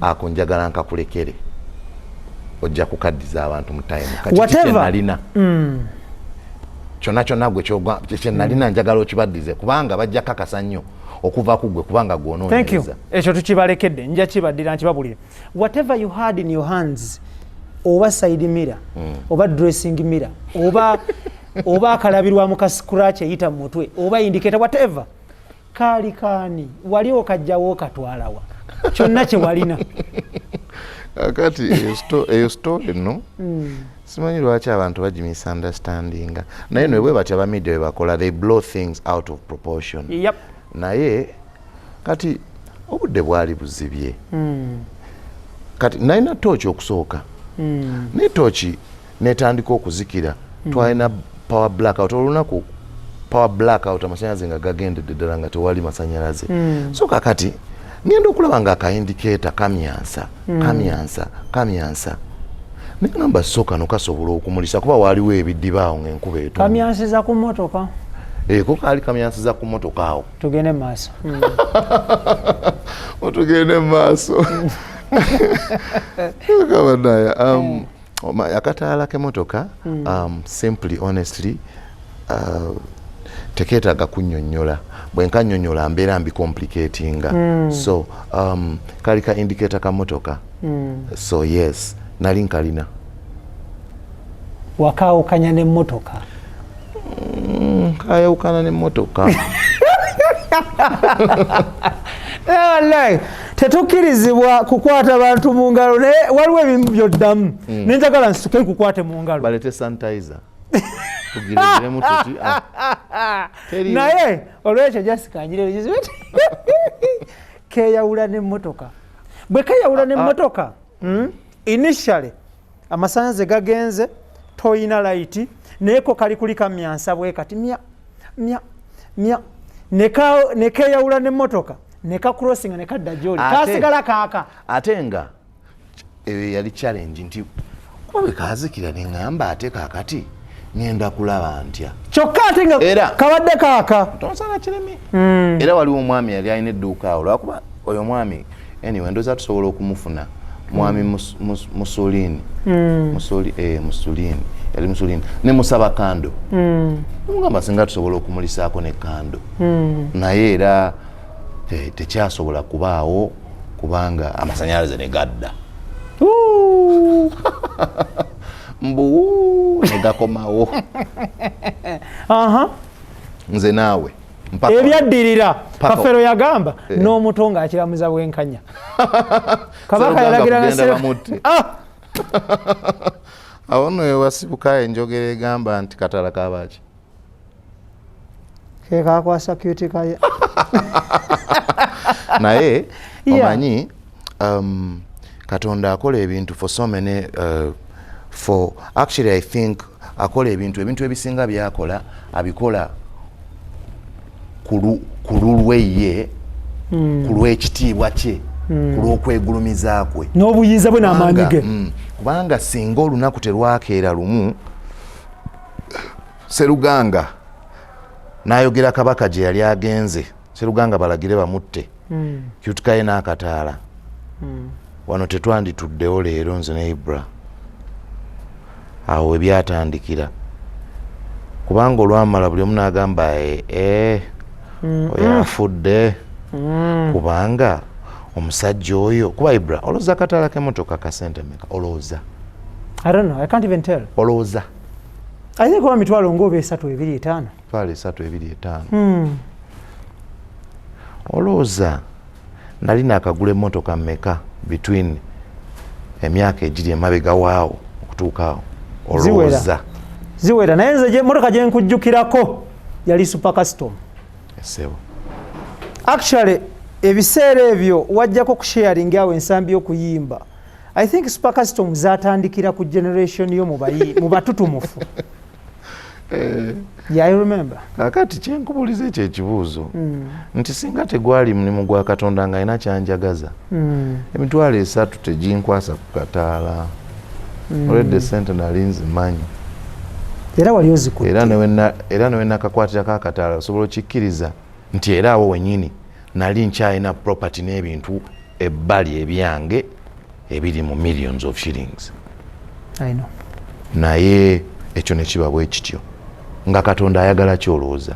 ako njagala nkakulekere, ojja kukaddiza abantu mu time. Kati Whatever. Kyenalina kyonna kyonna gwe kyenalina njagala okibaddize, kubanga bajja kakasa nnyo okuva ku gwe, kubanga gwe Thank you. onoonyereza. Ekyo tukibalekedde, nja kibaddira nkibabulire. Whatever you had in your hands, oba side mirror, oba dressing mirror, oba akalabirwamu ka scratch eyita mu mutwe, oba indicator, whatever, kaali kaani? Wali okajjawo okatwalawa kyonna kye walina? Kakati eyo story no simanyi lwaki abantu bagimisunderstandinga, naye nwe bwe batya abamedia bwe bakola, they blow things out of proportion. Naye kati obudde bwali buzibye. Kati nalina tooki okusooka, naye tooki netandika okuzikira. Twalina power blackout olunaku, power blackout, amasanyalaze nga gagendedde ddala, nga tewali masanyalaze. So kakati ngenda okulaba nga akaindicator kamyansa, kamyansa, kamyansa. Neŋamba so kano kasobola okumulisa kuba waaliwo ebidiba awo ng'enkuba etonnya. Kamyansiza ku mmotoka. Ko kaali kamyansiza ku mmotoka awo. Tugende mu maaso. Otugende mu maaso. Kabadaya, akataala k'emmotoka, simply, honestly, tekeetaaga kunnyonnyola. Bwe nkannyonnyola mbeera mbicomplicatinga. So kali ka indicator ka mmotoka. So yes, nali nkalina. Wakaawukanya n'emmotoka? Kayawukana n'emmotoka. Wallahi tetukkirizibwa kukwata bantu mu ngalo, naye waliwo ebimu byoddamu nenjagala nsituke nkukwate mu ngalo. Balete sanitizer tugiregeremu tuti, ah, teriiwo. Naye olwekyo jasikanjire keyawula n'emmotoka. Bwe keyawula n'emmotoka, initially amasannyalaze gagenze, toyina light, naye ko kali kuli kamyansa bwe kati mya mya mya, nekeyawula n'emmotoka, nekacrossinga nekadda gyoli, kasigala kaaka. Ate nga eyo yali challenge nti kuba bwe kazikira neŋŋamba ate kaakati ŋŋenda kulaba ntya? Kyokka ate nga kabadde kaaka. Tonsana kiremi. Era waliwo omwami yali alina edduuka awo, lwakuba oyo omwami, anyway, ndowooza tusobola okumufuna, mwami Musulini. Musulini, yali Musulini, ne musaba candle. Mugamba singa tusobola okumulisaako ne candle, naye era tekyasobola kubaawo kubanga amasanyalaze ne gadda mbu ne gakomawo. Nze naawe Ebyaddirira, Kafero yagamba n'omuto ng'akiramuza bwenkanya. Kabaka yalagira. Bamutte. Awo nno wewasibuka enjogera egamba nti katala kabaki? Kekakwasa kyutikaye. Naye omanyi, Katonda akola ebintu for so many, for actually I think akola ebintu ebisinga byakola abikola ku lulwe ye, ku lw'ekitiibwa kye, ku lw'okwegulumiza kwe n'obuyinza bwe n'amaanyi ge. Kubanga singa olunaku terwakeera lumu Seruganga n'ayogera kabaka gye yali agenze, Seruganga balagire bamutte, kyutukaye n'akataala, wano tetwandituddewo leero nze ne Ibra. Awo we byatandikira, kubanga olwamala buli omu n'agamba, "Eh, oyo afudde," kubanga omusajja oyo, kuba Ibra, olowooza akataala k'emotoka kasente meka, olowooza? I don't know. I can't even tell. Olowooza? I think oba mitwalo ng'oba esatu, ebiri, etaano. Mitwalo esatu, ebiri, etaano. Olowooza nali nakagula emmotoka mmeka between emyaka egiri emabega waawo okutuuka awo, olowooza? Ziwera, naye nze emotoka gye nkujjukirako yali Super Custom. Esebo. Actually ebiseera ebyo wajjako kusharing awo ensambi y'okuyimba. I think Super Custom zatandikira ku generation yo mu batutumufu. Yeah, I remember. Kakati kyenkubuuliza ekyo ekibuuzo nti singa tegwali mulimu gwa Katonda nga alina kyanjagaza, 30,000 teginkwasa ku kataala. Olwedde sente nali nzimanyi. Era wali ozikutte. Era newenakakwatirako akataala, osobola okikkiriza nti era awo wenyini nali nkyalina property n'ebintu ebbali ebyange ebiri mu millions of shillings? I know. Naye ekyo ne kiba bwe kityo nga Katonda ayagala. Kyolowooza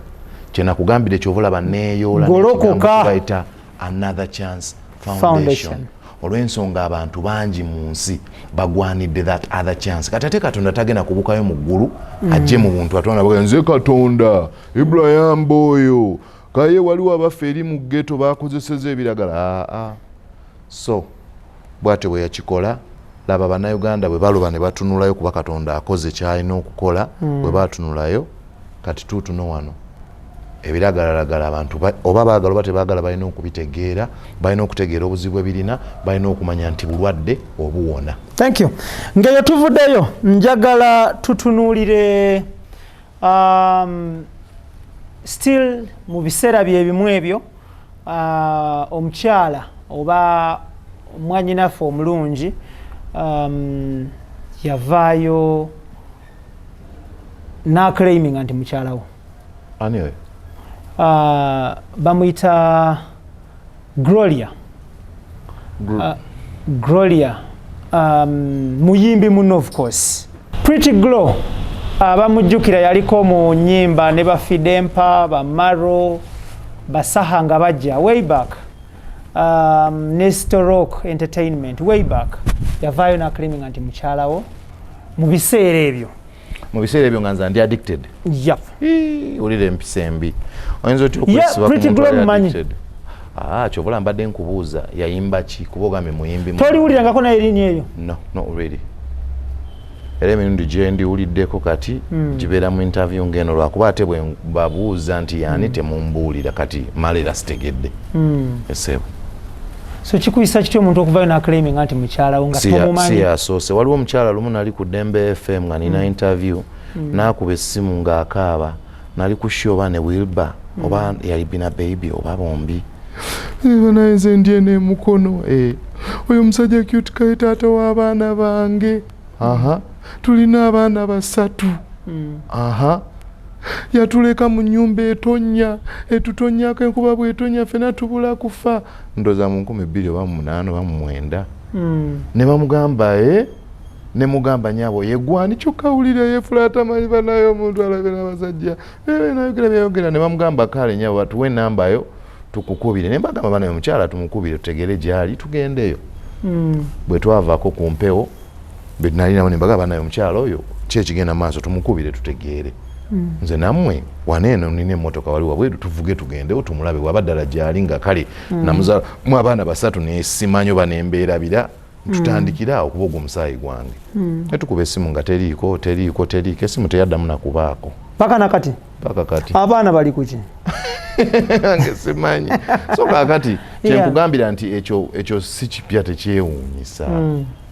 kyenakugambire, kyova olaba neeyoola. Golokoka. Bayita Another Chance Foundation, Foundation. Olw'ensonga abantu bangi mu nsi bagwanidde that other chance. Kati ate Katonda tagenda kubukayo mu ggulu ajje mu buntu atwana baga, "Nze Katonda Ibrahim oyo kaye waliwo abaffe eri mu ghetto bakozeseza ebiragala." Aa, so bwatyo bwe yakikola. Laba Bannayuganda bwe baloba ne batunulayo, kuba Katonda akoze kyalina okukola. Bwe batunulayo kati tuutuno wano ebiragalalagala, abantu oba baagala oba tebaagala balina okubitegeera, balina okutegeera obuzibu ebirina, balina okumanya nti bulwadde obuwona. Thank you. Ngeyo tuvuddeyo, njagala tutunuulire still mu biseera byebimu ebyo, omukyala oba omwanyinaffe omulungi, Yavaayo n'aclaiminga nti mukyalawo. Ani oyo? Bamuyita Gloria. Gloria muyimbi muno, of course Pretty Glow abamujjukira, yaliko mu nyimba ne ba Fidempa, bamaro basaha nga bajja way back, Nestor Rock Entertainment way back. Yavaayo n'aclaiminga nti mukyalawo mu biseera ebyo. Mu biseera ebyo nga nze ndi addicted? Yep. Wulira empisa embi, oyinza otya Yeah, okwesiba ku Pretty muntu Glow ali mumanyi. addicted? Ah, kyova mbadde nkubuuza yayimba ki, kuba ogambye muyimbi Toliwulirangako naye erinnya eyo? No, not really. Era emirundi gye ndiwuliddeko kati gibeera mu interview ngeno, lwakuba ate bwe babuuza nti yani, temumbuulira kati mala era sitegedde esebo. So kikuyisa kitya omuntu okuvayo n'aclaiminga nti mukyalawo nga Si tomumanyi? yasoose. Waliwo omukyala lumu nali ku Dembe FM nga nina interview, n'akuba essimu ng'akaaba. Nali ku show oba ne Wilber oba yali Bina Baby oba bombi. "Naye nze ndi eno emukono, oyo omusajja Cute Kaye taata w'abaana bange. Aha, tulina abaana basatu. Aha, yatuleka mu nyumba etonnya, etutonyako enkuba bwetonya fena tubula kufa." Ndoza mu 2008 oba mu 9. Ne bamugamba, e ne mugamba, "Nyabo, yegwani?" Kyokka wulira yeefula atamanyi banaye omuntu alabe n'abasajja. Nayogera byayogera ne bamugamba, "Kale nyabo, batuwe enamba yo tukukubire." Ne mbagamba, "Banaye omukyala tumukubire tutegere gyali tugendeyo." Bwe twavaako ku mpewo nali nabo ne mbagamba, "Banaye omukyala oyo ki ekigenda maaso, tumukubire tutegeere. Nze nammwe waneeno nina emmotoka wali wabweru, tuvuge tugendewo tumulabe waba ddala gyali." Nga kale namuzaala mu abaana basatu nesimanyi oba nembeerabira, tutandikire awo kuba ogwo omusaayi gwange. Netukuba essimu nga teriiko, teriiko, teriiko. Essimu teyaddamu nakubaako. Paka nakati? Paka kati. Abaana bali kuki? Nge simanyi. So kakati kyenkugambira nti ekyo si kipya, tekyewuunyisa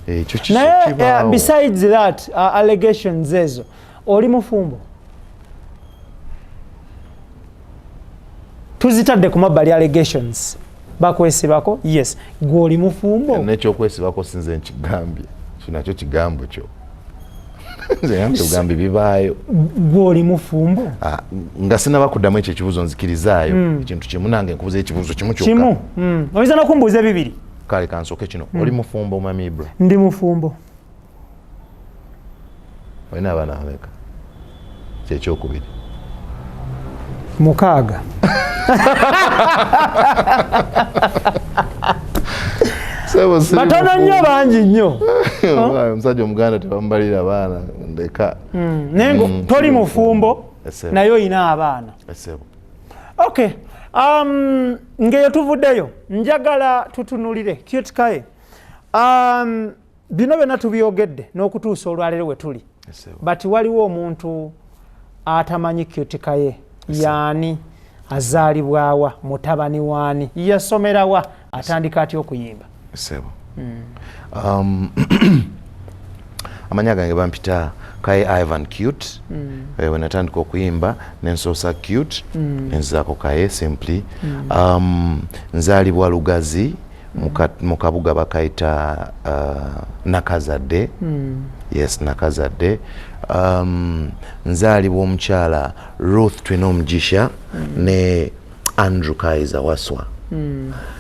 ekyo. Naye kibaawo. Besides that, allegations ezo, oli mufumbo? Tuzitadde ku mabbali allegations bakwesibako, yes, gwe oli mufumbo? Nekyokwesibako sinze nkigambye, kinakyo kigambo kyo. Nze ngambye bugambi bibaayo. Gwe oli mufumbo? Ah, nga sinaba kuddamu ekyo ekibuuzo, nzikirizaayo ekintu kimu. Nange nkubuza ekibuuzo kimu kyokka. Kimu. Oyinza nokumbuuza ebibiri. Kale kansooke kino: oli mufumbo, Mami Ibra? Ndi mufumbo. Olina abaana bameka? Kyekyokubiri. 6. Sebo, siri Batono nnyo, mufumbo. bangi nnyo. Omusajja omuganda tebamubalira baana, ndeka. Naye nga toli mufumbo? Esebo. Naye oyina abaana? Esebo. Okay, ngeyo tuvuddeyo, njagala tutunulire Cute Kaye. Bino byonna tubyogedde n'okutuusa olwaleero we tuli, Esebo. but waliwo omuntu atamanyi Cute Kaye yaani, azaalibwawa, mutabani waani, yasomerawa, atandika atya okuyimba? Sebo, amanya gange bampita Kaye Ivan Cute. We natandika okuyimba nensoosa Cute, nenzizaako Kaye simply. Nzaalibwa Lugazi mu kabuga bakayita Nakazadde. Yes, Nakazadde. Nzaalibwa omukyala Ruth Twinomugisha ne Andrew Kaiza Waswa.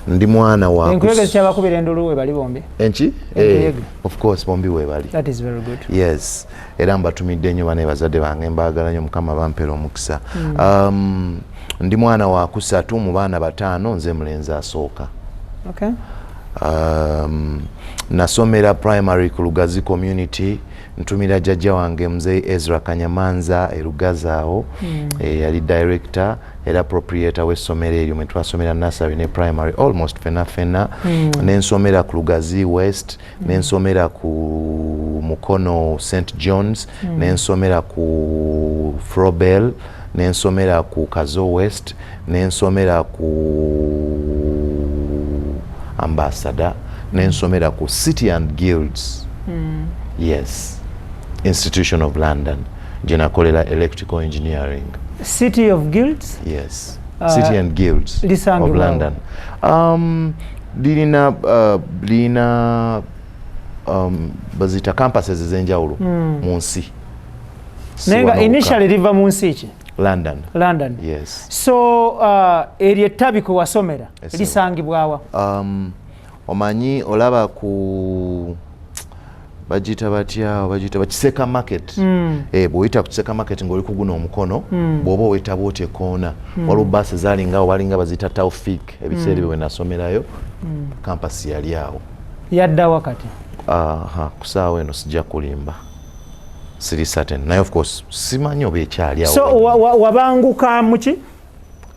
Ndi mwana wa Enkuyege zikyabakubira endulu we bali bombi? Enki? Enkuyege. Eh, of course, bombi webali. That is very good. Yes, era mbatumidde nnyo bane bazadde bange, mbaagala nnyo, Mukama bampera omukisa. Ndi mwana wa kusatu mu baana bataano, nze mulenzi asooka. Nasomera primary ku Lugazi Community. Ntumira jjajja wange Muzeyi Ezra Kanyamanza e Lugazi awo. Yali director era proprietor w'essomero eryo mwe twasomera nursery ne primary almost fena fena. Nensomera ku Lugazi West, nensomera ku Mukono St Johns, nensomera ku Frobel, nensomera ku Kazo West, nensomera ku Ambassador, nensomera ku City and Guilds, yes, Institution of London, gye nakolera electrical engineering. City of Guilds? Yes, City and Guilds Lisangibwa of wa? London. Lirina Baziyita campuses ez'enjawulo mu nsi. Si Naye nga wano wokka. Initially liva mu nsi ki? London. London. Yes. So eryo ettabi kwe wasomera Yes, lisangibwawa? Omanyi olaba ku bagiyita batya, bagiyita bakiseka market. Bw'oyita ku Kiseka Market ng'oli kuguna omukono, bw'oba oweta bwoti ekoona, waliwo baasi ezaalingawo, balinga baziyita Taufik ebiseera ebyo bwe nasomerayo. Campus yali awo. Yaddawa kati? Aha, ku saawa eno sijja kulimba, siri certain, naye of course simanyi oba ekyali awo. So wabanguka muki?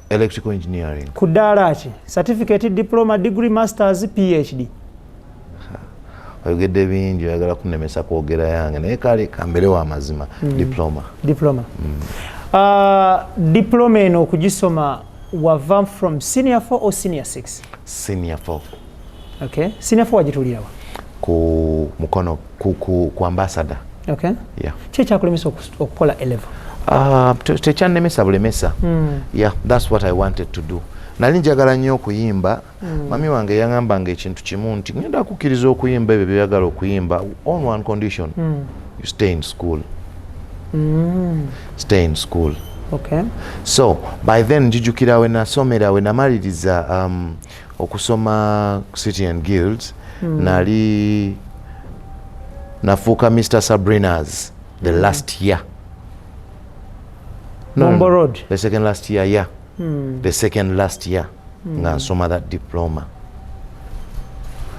Electrical engineering. Ku ddaala ki? Certificate, diploma, degree, masters, PhD? Oyogedde bingi, oyagala kunemesa kwogera yange, naye kale kambere wa mazima, diploma. Diploma. Diploma eno okugisoma wava from senior 4 or senior 6? Senior 4. Okay, senior 4 wagituulirawa? Ku mukono ku Ambassador. Okay. Yeah. Ki ekyakulemesa okukola A level? Tekyannemesa bulemesa. Yeah, that's what I wanted to do. Nali njagala nnyo okuyimba. Mami wange yaŋŋambanga ekintu kimu nti ngenda kukkiriza okuyimba ebyo byoyagala okuyimba on one condition: you stay in school. Stay in school. So by then njijukira we nasomera, we namaliriza okusoma City and Guilds, nali nafuuka Mr Sabrinas the last year. No, Bombo no. Road. The second last year, yeah. The second last year nga nsoma that diploma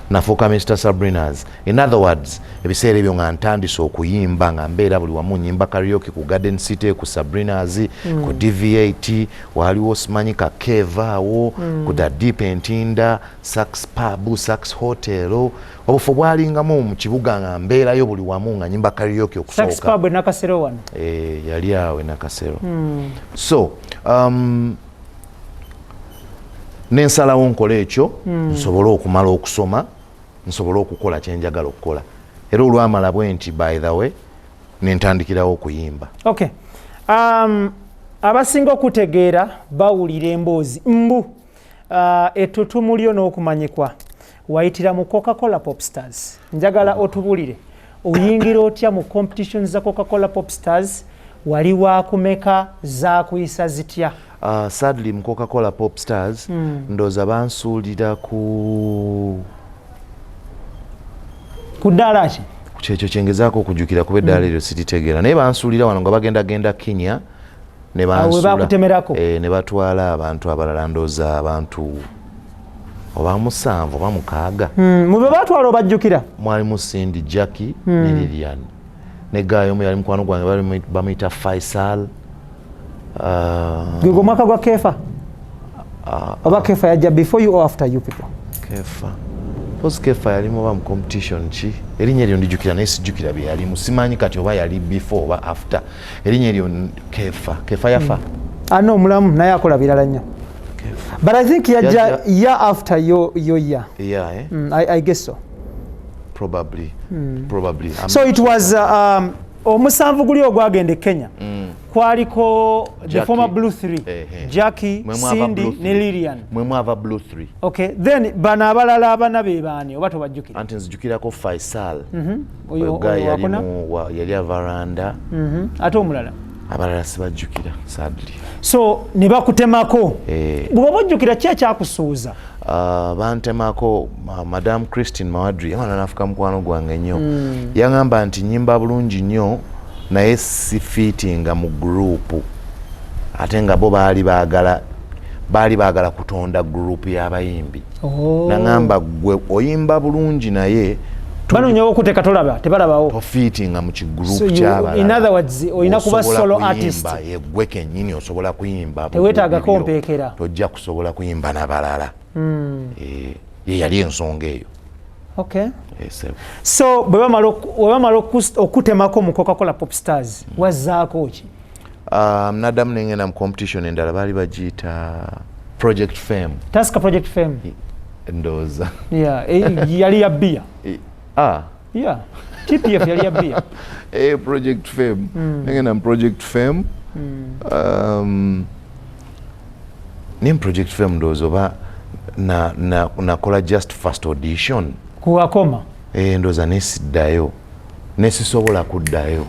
nafuuka Mr Sabrinas. In other words, ebiseera ebyo nga ntandise okuyimba, nga mbeera buli wamu nyimba karaoke ku Garden City, ku Sabrinas, ku DV8, waliwo simanyi ka cave awo, ku The Deep, Entinda, Sax Pub, Sax Hotel, obufo bwalingamu mu kibuga nga mbeerayo buli wamu nga nyimba karaoke. Sax Okusooka Pub e Nakasero wano. Eh, yali awo e Nakasero. So nensalawo nkola ekyo nsobole okumala okusoma, nsobole okukola kyenjagala okukola. Era olwamala bwe nti, by the way, nentandikirawo okuyimba. Okay, abasinga okutegeera bawulira emboozi mbu ettutumu lyo n'okumanyikwa wayitira mu Coca-Cola Popstars. Njagala otubulire, oyingira otya mu competitions za Coca-Cola Popstars? Wali wakumeka? Zakuyisa zitya? Sadly mu Coca-Cola Pop Stars ndowooza bansuulira ku Ku ddaala ki? Kyekyo kyengezaako okujjukira, kuba eddaala eryo siritegeera, naye bansuulira wano nga bagenda genda Kenya ne Awo we bansuula. bakutemerako. Eh, ne batwala abantu abalala, ndowooza abantu oba musanvu oba mukaaga. Mu be batwala obajjukira? Mwalimu Cindy, Jackie ne Lilian ne guy omu yali mukwano gwange, bamuyita Faisal. Gwegwo omwaka gwa Kefa, oba Kefa yajja before you or after you people? Kefa. Pozi Kefa yalimu oba mu competition ki, erinnya eryo ndijjukira naye sijjukira bye yalimu, simanyi kati oba yali before oba after. Erinnya eryo Kefa, Kefa yafa. Ano omulamu naye akola birala nnyo. Kefa. But I think yajja Yajja- year after yo year. Yeah, eh? I guess so. Probably. I'm So not it was omusanvu guli ogwagenda e Kenya, kwaliko the Jackie. former Blue 3, Ehe. Jackie, Mwe mwava Cindy Blue ne Three. Lilian. Mwe mwava Blue 3. Okay, then bano abalala abana be baani, oba tobajjukira? Anti nzijukirako Faisal. Oyo Oyo guy oyo yali wakuna? yali avaranda. Ate omulala? Abalala sibajjukira, sadly. So ne bakutemako. Eh. Bw'oba ojjukira, ki ekyakusuuza? Bantemako Madam Christine Mawadri, amana nafuka mukwano gwange nnyo, yaŋŋamba nti nyimba bulungi nnyo naye sifiitinga mu group, ate nga bo baali baagala kutonda group y'abayimbi. Oh. Naŋŋamba, gwe oyimba bulungi naye Banonyawo okuteeka, tolaba, tebalabawo. Tofiitinga mu kigroup So ky'abalala. in other words, olina kuba Osobola solo kuyimba, artist. Yeggwe kennyini osobola kuyimba. Teweetaagako Bibyo. mpeekera. Tojja kusobola kuyimba n'abalala. Eh, ye yali ensonga eyo. Okay. Eh, sebo. So bwe bamala okutemako mu Coca-Cola Pop Stars, wazzaako ki? Naddamu nengenda mu competition endala, baali bagiyita Project Fame. Tusker Project Fame. Ndowooza. Yeah, yali ya bia. Ah, Yeah, TPF yali ya bia. Eh, Project Fame. Nengenda mu Project Fame. Ne mu Project Fame ndowooza oba nakola just first audition. Kuwakoma. Ndowooza nesiddayo, nesisobola kuddayo.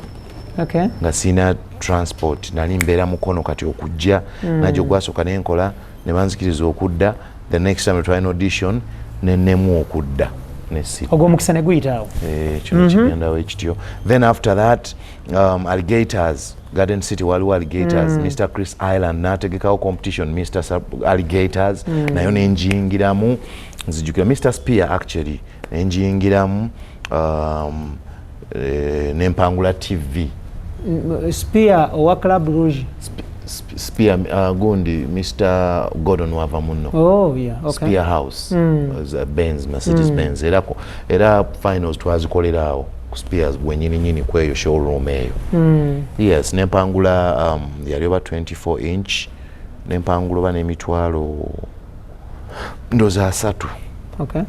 Nga sina transport, nali mbeera Mukono. Kati okujja najjo gwasooka nenkola ne banzikiriza okudda. The next time twalina audition, nenemu okudda, nesidda. Ogw'omukisa ne guyitaawo. Kino kigendawo ekityo. Then after that, Alligators, Garden City waliwo Alligators. Mr Chris Island n'ategekawo competition, Mr Alligators, nayo nenjingiramu. Nzijukira Mr Spear actually, nenjingiramu, nempangula TV. Spear owa Club Rouge? Spear, gundi Mr Gordon wava muno. Oh, yeah, okay. Spear House, Benz, Mercedes Benz. Era, era finals twazikolera awo ku Spears bwenyini nyini, kweyo showroom eyo. Yes, nempangula, yali oba 24 inch, nempangula oba n'emitwalo ndowooza 30.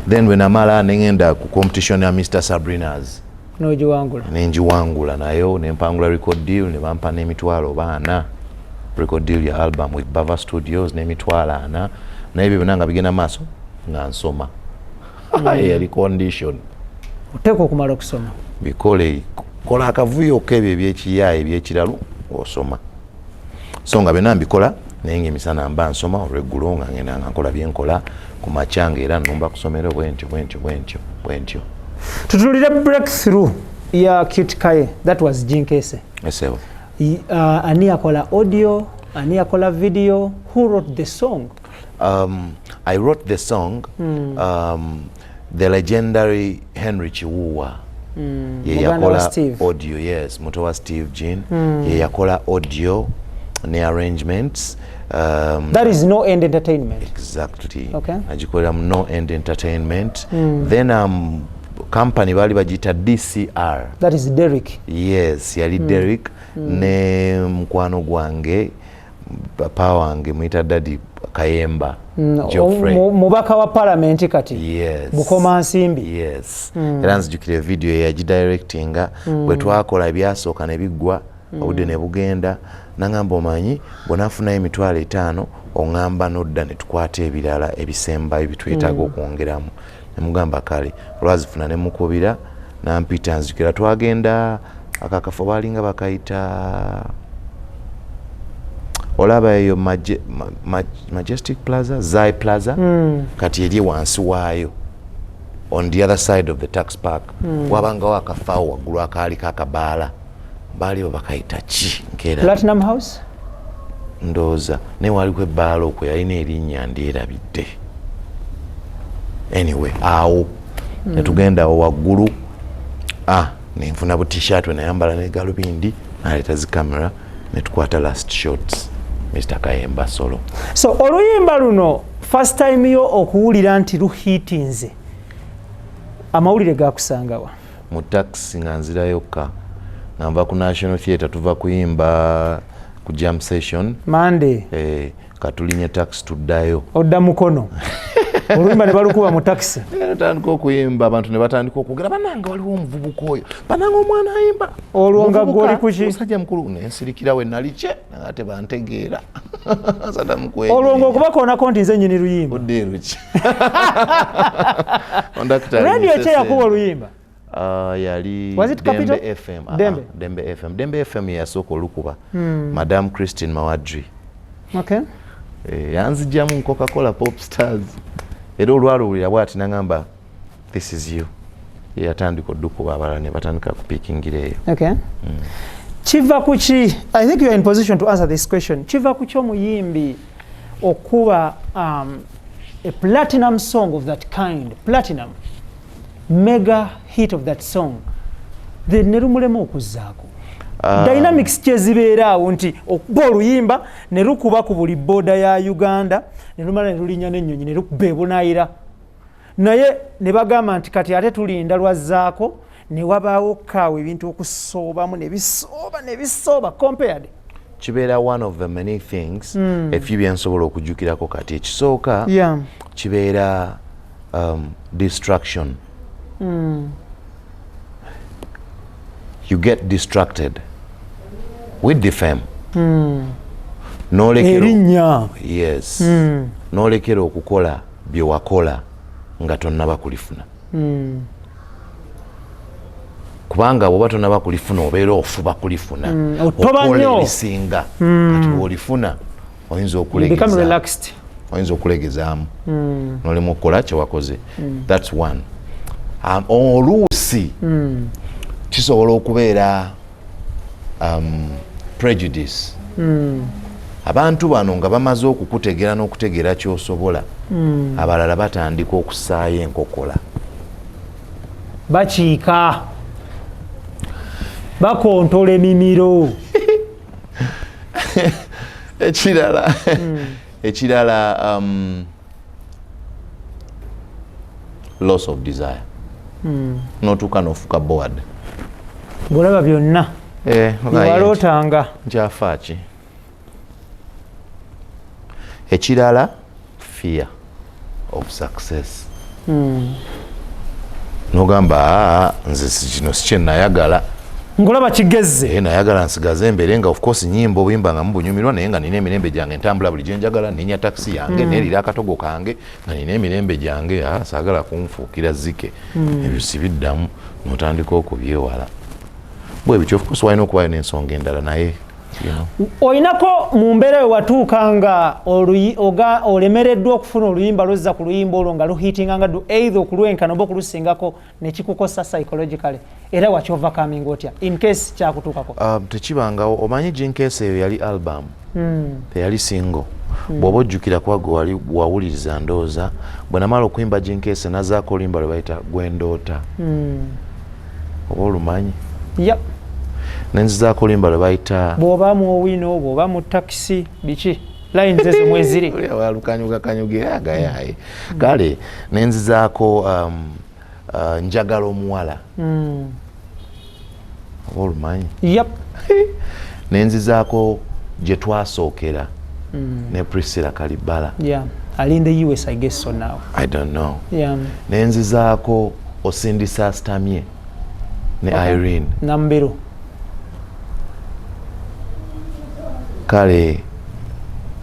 Then bwenamala nengenda ku competition ya Mr Sabrinas. N'ogiwangula. Nengiwangula nayo, nempangula record deal, ne bampa n'emitwalo oba 40, record deal ya album with Bava Studios n'emitwalo 40. Naye ebyo byonna nga bigenda maaso nga nsoma. Yali condition. Oteekwa okumala okusoma. Bikole, kola akavuyo kebyo ebyekiyaaye ebyekiralu osoma. So nga byonna mbikola, naye nga emisana mba nsoma, olweggulo nga ngenda nga nkola byenkola, ku makya nga era nnumba kusomero, bwentyo bwentyo bwentyo bwentyo. Tutulire breakthrough ya Qute Kaye, that was Jinkese. Esebo. Ani yakola audio, ani yakola video, who wrote the song? I wrote the song. The legendary Henry Chiwuwa ye Muganda wa yakola Steve. audio. Yes, muto wa Steve Jean. Ye yakola audio ne arrangements. That is No End Entertainment. Exactly. Okay. Agikolera mu No End Entertainment. Then company baali bagiyita DCR. That is Derrick. Yes, yali Derrick ne mukwano gwange, papa wange, muyita Daddy Kayemba Geoffrey. Mubaka wa palamenti kati. Yes. Bukoma Nsimbi. Yes. Era nzijukira evidiyo eyagidirectinga, bwe twakola ebyasooka ne biggwa, obudde ne bugenda, nangamba, "Omanyi bw'onaafunayo 50,000 oŋŋamba nodda ne tukwata ebirala ebisembayo bitwetaaga okwongeramu." Nemugamba kale. Olwazifuna ne mukubira, nampita. Nzijukira twagenda akakafo baalinga bakayita, olaba eyo Majestic Plaza, Zai Plaza. Kati eri wansi waayo, on the other side of the tax park, wabangawo akafaawo waggulu akaaliko akabaala, baaliwo bakayita ki nkeera? Platinum House. Ndowooza, naye waliko ebbaala okwo yalina erinnya ndyerabidde. Anyway, awo netugenda awo waggulu, nenfuna bu T-shirt nayambala ne galubindi, naleeta zikamera netukwata last shots, Mr Kayemba solo. So oluyimba luno, first time yo okuwulira nti luhiitinze, amawulire gakusangawa? Mu taxi nga nzirayokka, nga nva ku National Theatre, tuva kuyimba ku jam session. Monday. Katulinye taxi tuddayo. Odda Mukono, oluyimba ne balukuba mu taxi. Natandika okuyimba, abantu ne batandika okwogera, "Bananga waliwo omuvubuka oyo, bananga omwana ayimba." Olwo nga Muvubuka, gwe oli kuki? Musajja mukulu. Nensirikira we nali kye ate bantegeera. Olwo nga okubakoonako nti nze nyini luyimba. Oddeeruki? Radio ki eyakuba oluyimba? Yali Was it Capital? Dembe FM. Dembe. Dembe FM. Dembe FM yasooka olukuba, Madam Christine Mawadri. Yanzijjamu Coca-Cola Pop Stars, era olwaluwulira bwati nagamba, "This is you." Yeyatandika oddukuba, abalala ne batandika kupiikingira eyo. Okay. Kiva ku ki? I think you are in position to answer this question. Kiva ku ki omuyimbi okuba a platinum song of that kind, platinum mega hit of that song, then ne lumulema okuzzaako? Dynamics kyezibeera awo nti okuba oluyimba ne lukuba ku buli booda ya Uganda, ne lumala ne lulinnya n'ennyonyi ne lukuba ebunaayira, naye ne bagamba nti kati ate tulinda lwazzaako, ne wabaawo kaawo ebintu okusoobamu ne bisooba ne bisooba compared? Kibeera one of the many things, efi byensobola okujjukirako kati. Ekisooka kibeera distraction. You get distracted with the fame, nolekera erinnya. Yes, nolekera okukola bye wakola nga tonnaba kulifuna. Kubanga bwoba tonaba kulifuna, obeera ofuba kulifuna, Otoba okola nnyo. ebisinga. Kati bwolifuna oyinza You become okulegeza, relaxed. Oyinza okulegezaamu nolemu okukola kyewakoze. That's one. Oluusi kisobola okubeera prejudice. Abantu bano nga bamaze okukutegeera n'okutegeera kyosobola, abalala batandika okussaayo enkokola. Bakiika, bakontola emimiro. Ekirala, loss of desire, notuuka nofuka bored. Ng'olaba byonna Eh, byewalootanga. Nkyafa ki? Ekirala, fear of success. Nogamba, "Aa, nze kino si kyenayagala." Ng'olaba kigezze. Eh, nayagala nsigaze embeere nga, of course, nyimba obuyimba nga mubunyumirwa, naye nga nina emirembe gyange, ntambula buli gyenjagala, ninya takisi yange, nerira akatogo kange nga nina emirembe gyange. Ah, saagala kunfuukira zike. Ebyo sibiddamu, notandika okubyewala bwe bityo. Of course walina okubayo n'ensonga endala, naye Olinako mu mbeera we watuuka nga olemereddwa okufuna oluyimba lwezza ku luyimba olwo nga luhitinga nga either okulwenkana oba okulusingako, nekikukosa psychologically, era wakyovercominga otya in case kyakutuukako? Tekibangawo. Omanyi Jinkese eyo yali album, teyali single. Bw'oba ojjukira, kuba gwe wali wawuliriza, ndowooza bwe namala okuyimba Jinkese nazaako oluyimba lwe bayita Gwendoota. Oba olumanyi? Yep. Nenzizaako oluyimba lwe bayita Bw'oba mu owino, bw'oba mu takisi, biki, lines ezo mweziri. Walukanyuga kanyuga agayaye. Kale nenzizaako Njagala Omuwala. Oba olumanyi? Yep. Nenzizaako Gye Twasookera ne Priscilla Kalibala. Yeah, ali in the US, I guess so now. I don't know. Yeah. Nenzizaako Osindisa Stamye ne Irene Nambiru. Kale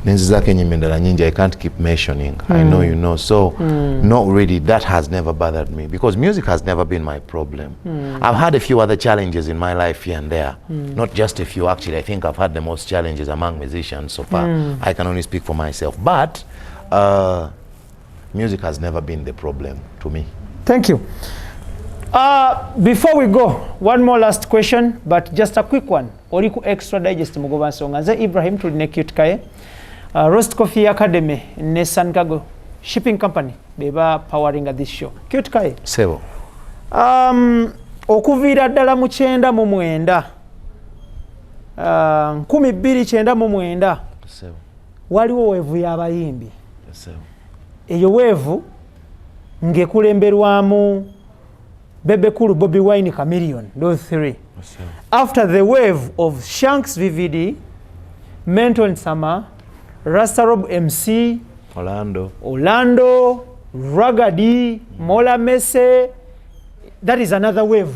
nenzizaako enyimba endala nyingi, I can't keep mentioning. I know you know. So not really, that has never bothered me because music has never been my problem. I've had a few other challenges in my life here and there. Not just a few, actually. I think I've had the most challenges among musicians so far. I can only speak for myself, but music has never been the problem to me. Thank you. Before we go, one more last question, but just a quick one. Oli ku Extra Digest Mugoba Nsonga. Nze Ibrahim, tuli ne Qute Kaye. Roast Coffee Academy ne Sangago Shipping Company beba powering this show. Qute Kaye. Sebo. Okuviira ddala mu 99, 2099, Sebo. waliwo wave y'abayimbi. Sebo. Eyo wave ng'ekulemberwamu Bebe Cool, Bobi Wine, Chameleon, those three. Sebo. After the wave of Shanks VVD, Menton Sama, Rasta Rob MC, Orlando. Orlando, Ragga Dee, Mola Mese, that is another wave.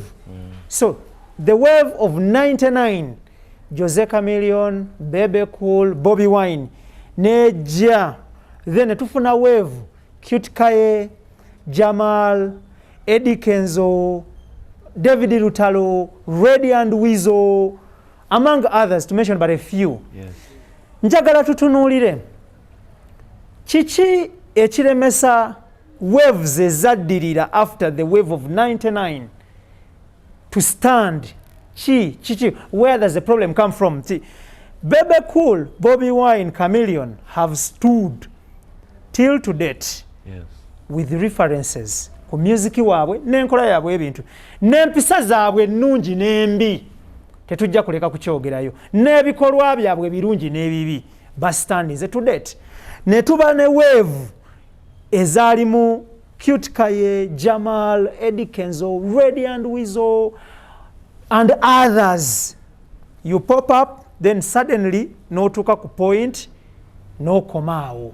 So the wave of 99, Jose Chameleon, Bebe Cool, Bobby Wine, nejja. Then tufuna wave, Qute Kaye, Jamal, Eddie Kenzo, David Lutalo, Reddy and Weasel, among others, to mention but a few. Njagala tutunuulire kiki ekiremesa waves ezaddirira after the wave of 99 to stand. Ki kiki, where does the problem come from? Ti Bebe Cool, Bobby Wine, Chameleon have stood till to date with references ku music waabwe n'enkola yaabwe, ebintu n'empisa zaabwe ennungi n'embi, tetujja kuleka kukyogerayo, n'ebikolwa byabwe ebirungi n'ebibi, bastandinze to date. Ne tuba ne wave ezaalimu Qute Kaye, Jamal, Eddie Kenzo, Reddy and Weasel and others. You pop up, then suddenly n'otuuka ku point n'okomaawo.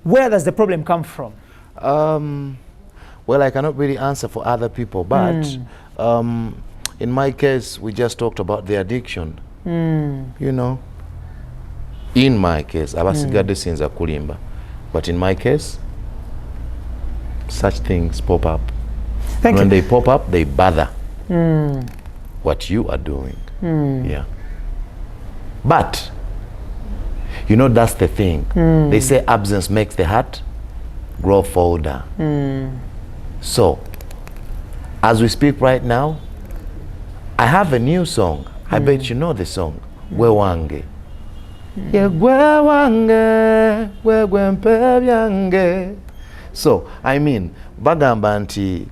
Where does the problem come from? Well, I cannot really answer for other people, but in my case, we just talked about the addiction. In my case, abasigadde siyinza kulimba, but in my case, such things pop up. Thank When you. they pop up, they bother what you are doing. Yeah. But, you know, that's the thing. They say absence makes the heart grow fonder. So, as we speak right now, I have a new song. I bet you know the song. Gwe wange. Ye gwe wange, gwe gwe mpe byange. So, I mean, bagamba nti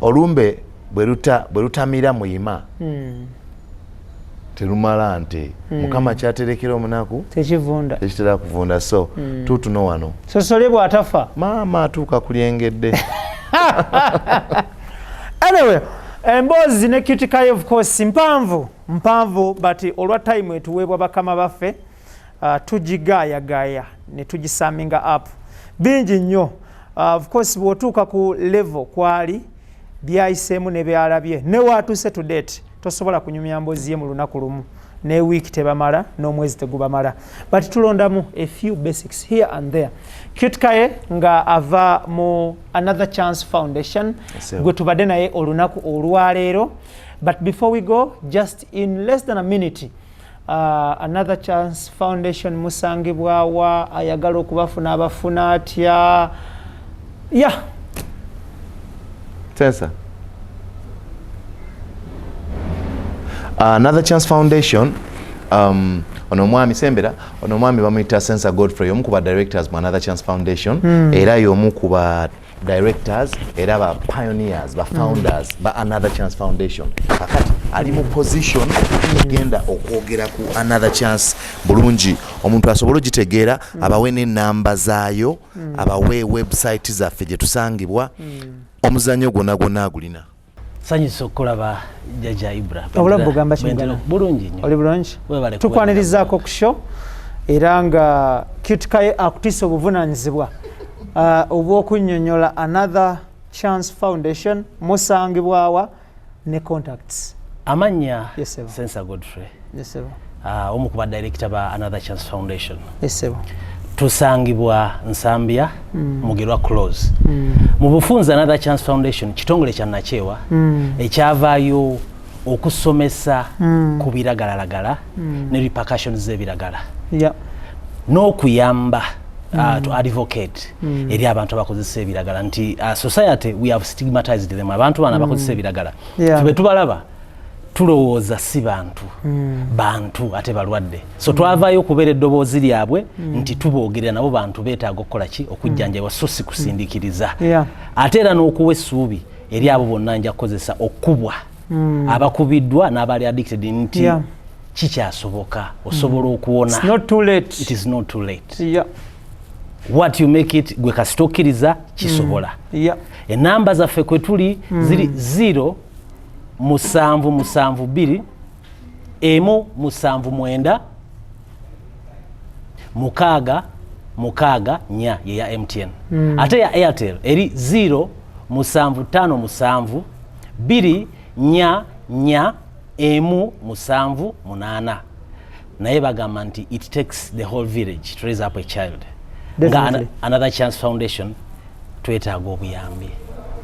olumbe bwe lutamira muyima terumala nte. Mukama kyaterekera omunaku tekivunda, tekitera kuvunda. So tuutuno wano sosole bw'atafa maama atuuka kulyengedde. Anyway, emboozi ne Qute Kaye of course mpanvu mpanvu, but olwa time etuweebwa bakama baffe, tugigaayagaaya ne tugisaminga up bingi nnyo. Of course bw'otuuka ku level kwali byayiseemu ne byalabye ne waatuuse to date, tosobola kunyumya mboozi ye mu lunaku lumu, ne wiiki tebamala, n'omwezi tegubamala, but tulondamu a few basics here and there. Qute Kaye nga ava mu Another Chance Foundation Yes, gwe tubadde naye olunaku olwaleero. But before we go, just in less than a minute, Another Chance Foundation musangibwawa? Ayagala okubafuna abafuna atya? Yeah. Tensa. Another Chance Foundation, ono omwami Sembera, ono omwami bamuyita Sensa Godfrey, omu ku ba directors mu Another Chance Foundation, era y'omu ku ba directors era ba pioneers, ba founders ba Another Chance Foundation. Kakati ali mu position egenda okwogera ku Another Chance bulungi, omuntu asobole ogitegeera, abawe n'ennamba zaayo, abawe website zaffe gye tusangibwa, omuzannyo gwonna gwonna agulina. Sanyusa okukulaba, Jjajja Ibra. Obulamu bugamba ki, Bwentera- muganda? Bulungi nnyo. Oli bulungi? Webale. Tukwanirizaako ku show, era nga Qute Kaye akutiisa obuvunanyizibwa obw'okunnyonnyola Another Chance Foundation, musangibwawa ne contacts. Amannya Yes, sir. Sensa Godfrey, Yes, sir. Omu ku badirekita ba Another Chance Foundation. Yes, sir. Tusangibwa Nsambya, Mugerwa Close. Mu bufunze, Another Chance Foundation kitongole kya nakyewa ekyavaayo okusomesa ku biragalalagala ne repercussions z'ebiragala n'okuyamba to advocate eri abantu abakozesa ebiragala nti society, we have stigmatized them, abantu bano abakozesa ebiragala. Ffe tubalaba tulowooza si bantu, bantu ate balwadde. So twavaayo okubeera eddoboozi lyabwe nti tuboogerera nabo, bantu beetaaga okukola ki? Okujjanjabwa, so si kusindikiriza. Ate era n'okuwa essuubi eri abo bonna, nja kukozesa okubwa, abakubiddwa n'abali addicted nti kikyasoboka, osobola okuwona. It's not too late. It is not too late. What you make it, gwe kasita okkiriza kisobola. Enamba zaffe kwe tuli ziri 0 7 7 2 1 7 9 6 6 4, yeya MTN. Ate ya Airtel eri 0 7 5 7 2 4 4 1 7 8. Naye bagamba nti it takes the whole village to raise up a child. Nga Another Chance Foundation twetaaga obuyambi.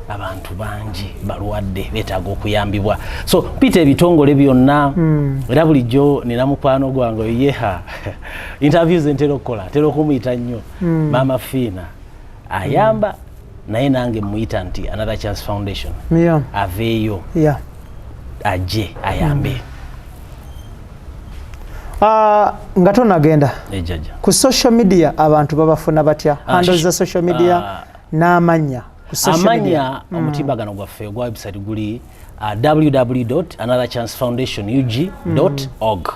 Abantu bangi balwadde, beetaaga okuyambibwa. So mpita ebitongole byonna, era bulijjo nina mukwano gwange yeha interviews ntera okukola, ntera okumuyita nnyo Maama Fiina ayamba, naye nange muyita nti Another Chance Foundation aveeyo ajje ayambe. Nga tonagenda, ejjaja, ku social media abantu babafuna batya? Handles za social media n'amannya ku social media. Amanya, omutimbagano gwaffe ogwa website guli www another chance foundation ug org.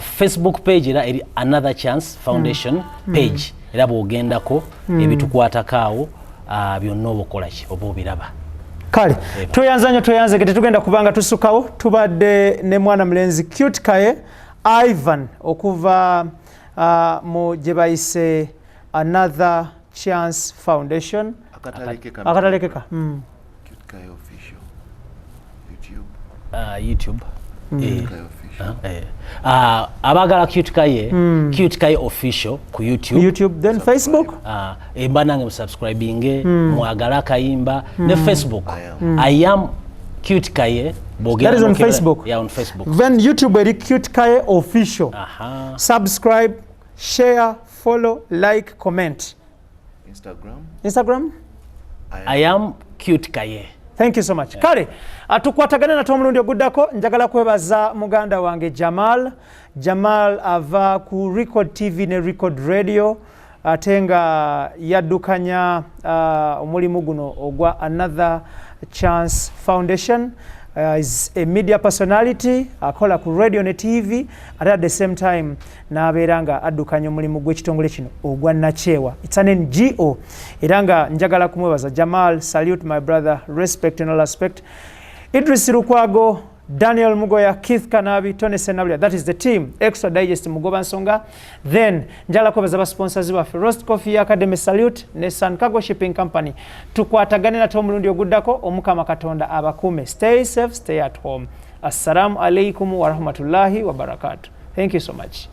Facebook page era eri Another Chance Foundation page, era bw'ogendako ebitukwatako awo byonna oba okolaki oba obiraba. Kale tweyanza nnyo, tweyanzege, tetugenda kubanga tusukawo. Tubadde ne mwana mulenzi Qute Kaye Ivan okuva mu gye bayise Another Chance Foundation. Akatalekeka. Akatalekeka. Cute Guy Official. YouTube. YouTube. Eh. Ah, eh. Ah, abaagala Cute Kaye, Cute Kaye Official ku YouTube. YouTube, then Facebook. Ah, emba nange musubscribinge, mwagale akayimba ne Facebook. I am Cute Kaye. That is on Facebook. Yeah, on Facebook. Then YouTube eri Cute Kaye Official. Aha. Subscribe, share, follow, like, comment. Instagram. Instagram. I am Cute Kaye. Thank you so much. Kale atukwatagane nate omulundi oguddako. Njagala kwebaza muganda wange Jamal. Jamal ava ku Record TV ne Record Radio, ate nga yaddukanya omulimu guno ogwa Another Chance Foundation. Is a media personality, akola ku radio ne TV, ate at the same time n'abeera nga addukanya omulimu gw'ekitongole kino ogwa nakyewa. It's an NGO, era nga njagala kumwebaza. Jamal, salute my brother, respect and all respect. Idris Lukwago, Daniel Mugoya, Keith Kanabi, Tony Senablia, that is the team Extra Digest Mugoba Nsonga. Then njagala kwebaza ba sponsors baffe, Roast Coffee Academy, salute, ne Sun Cargo Shipping Company. Tukwatagane nate omulundi oguddako. Omukama Katonda abakume. Stay safe, stay at home. Assalamu alaikum warahmatullahi wabarakatuh. Thank you so much.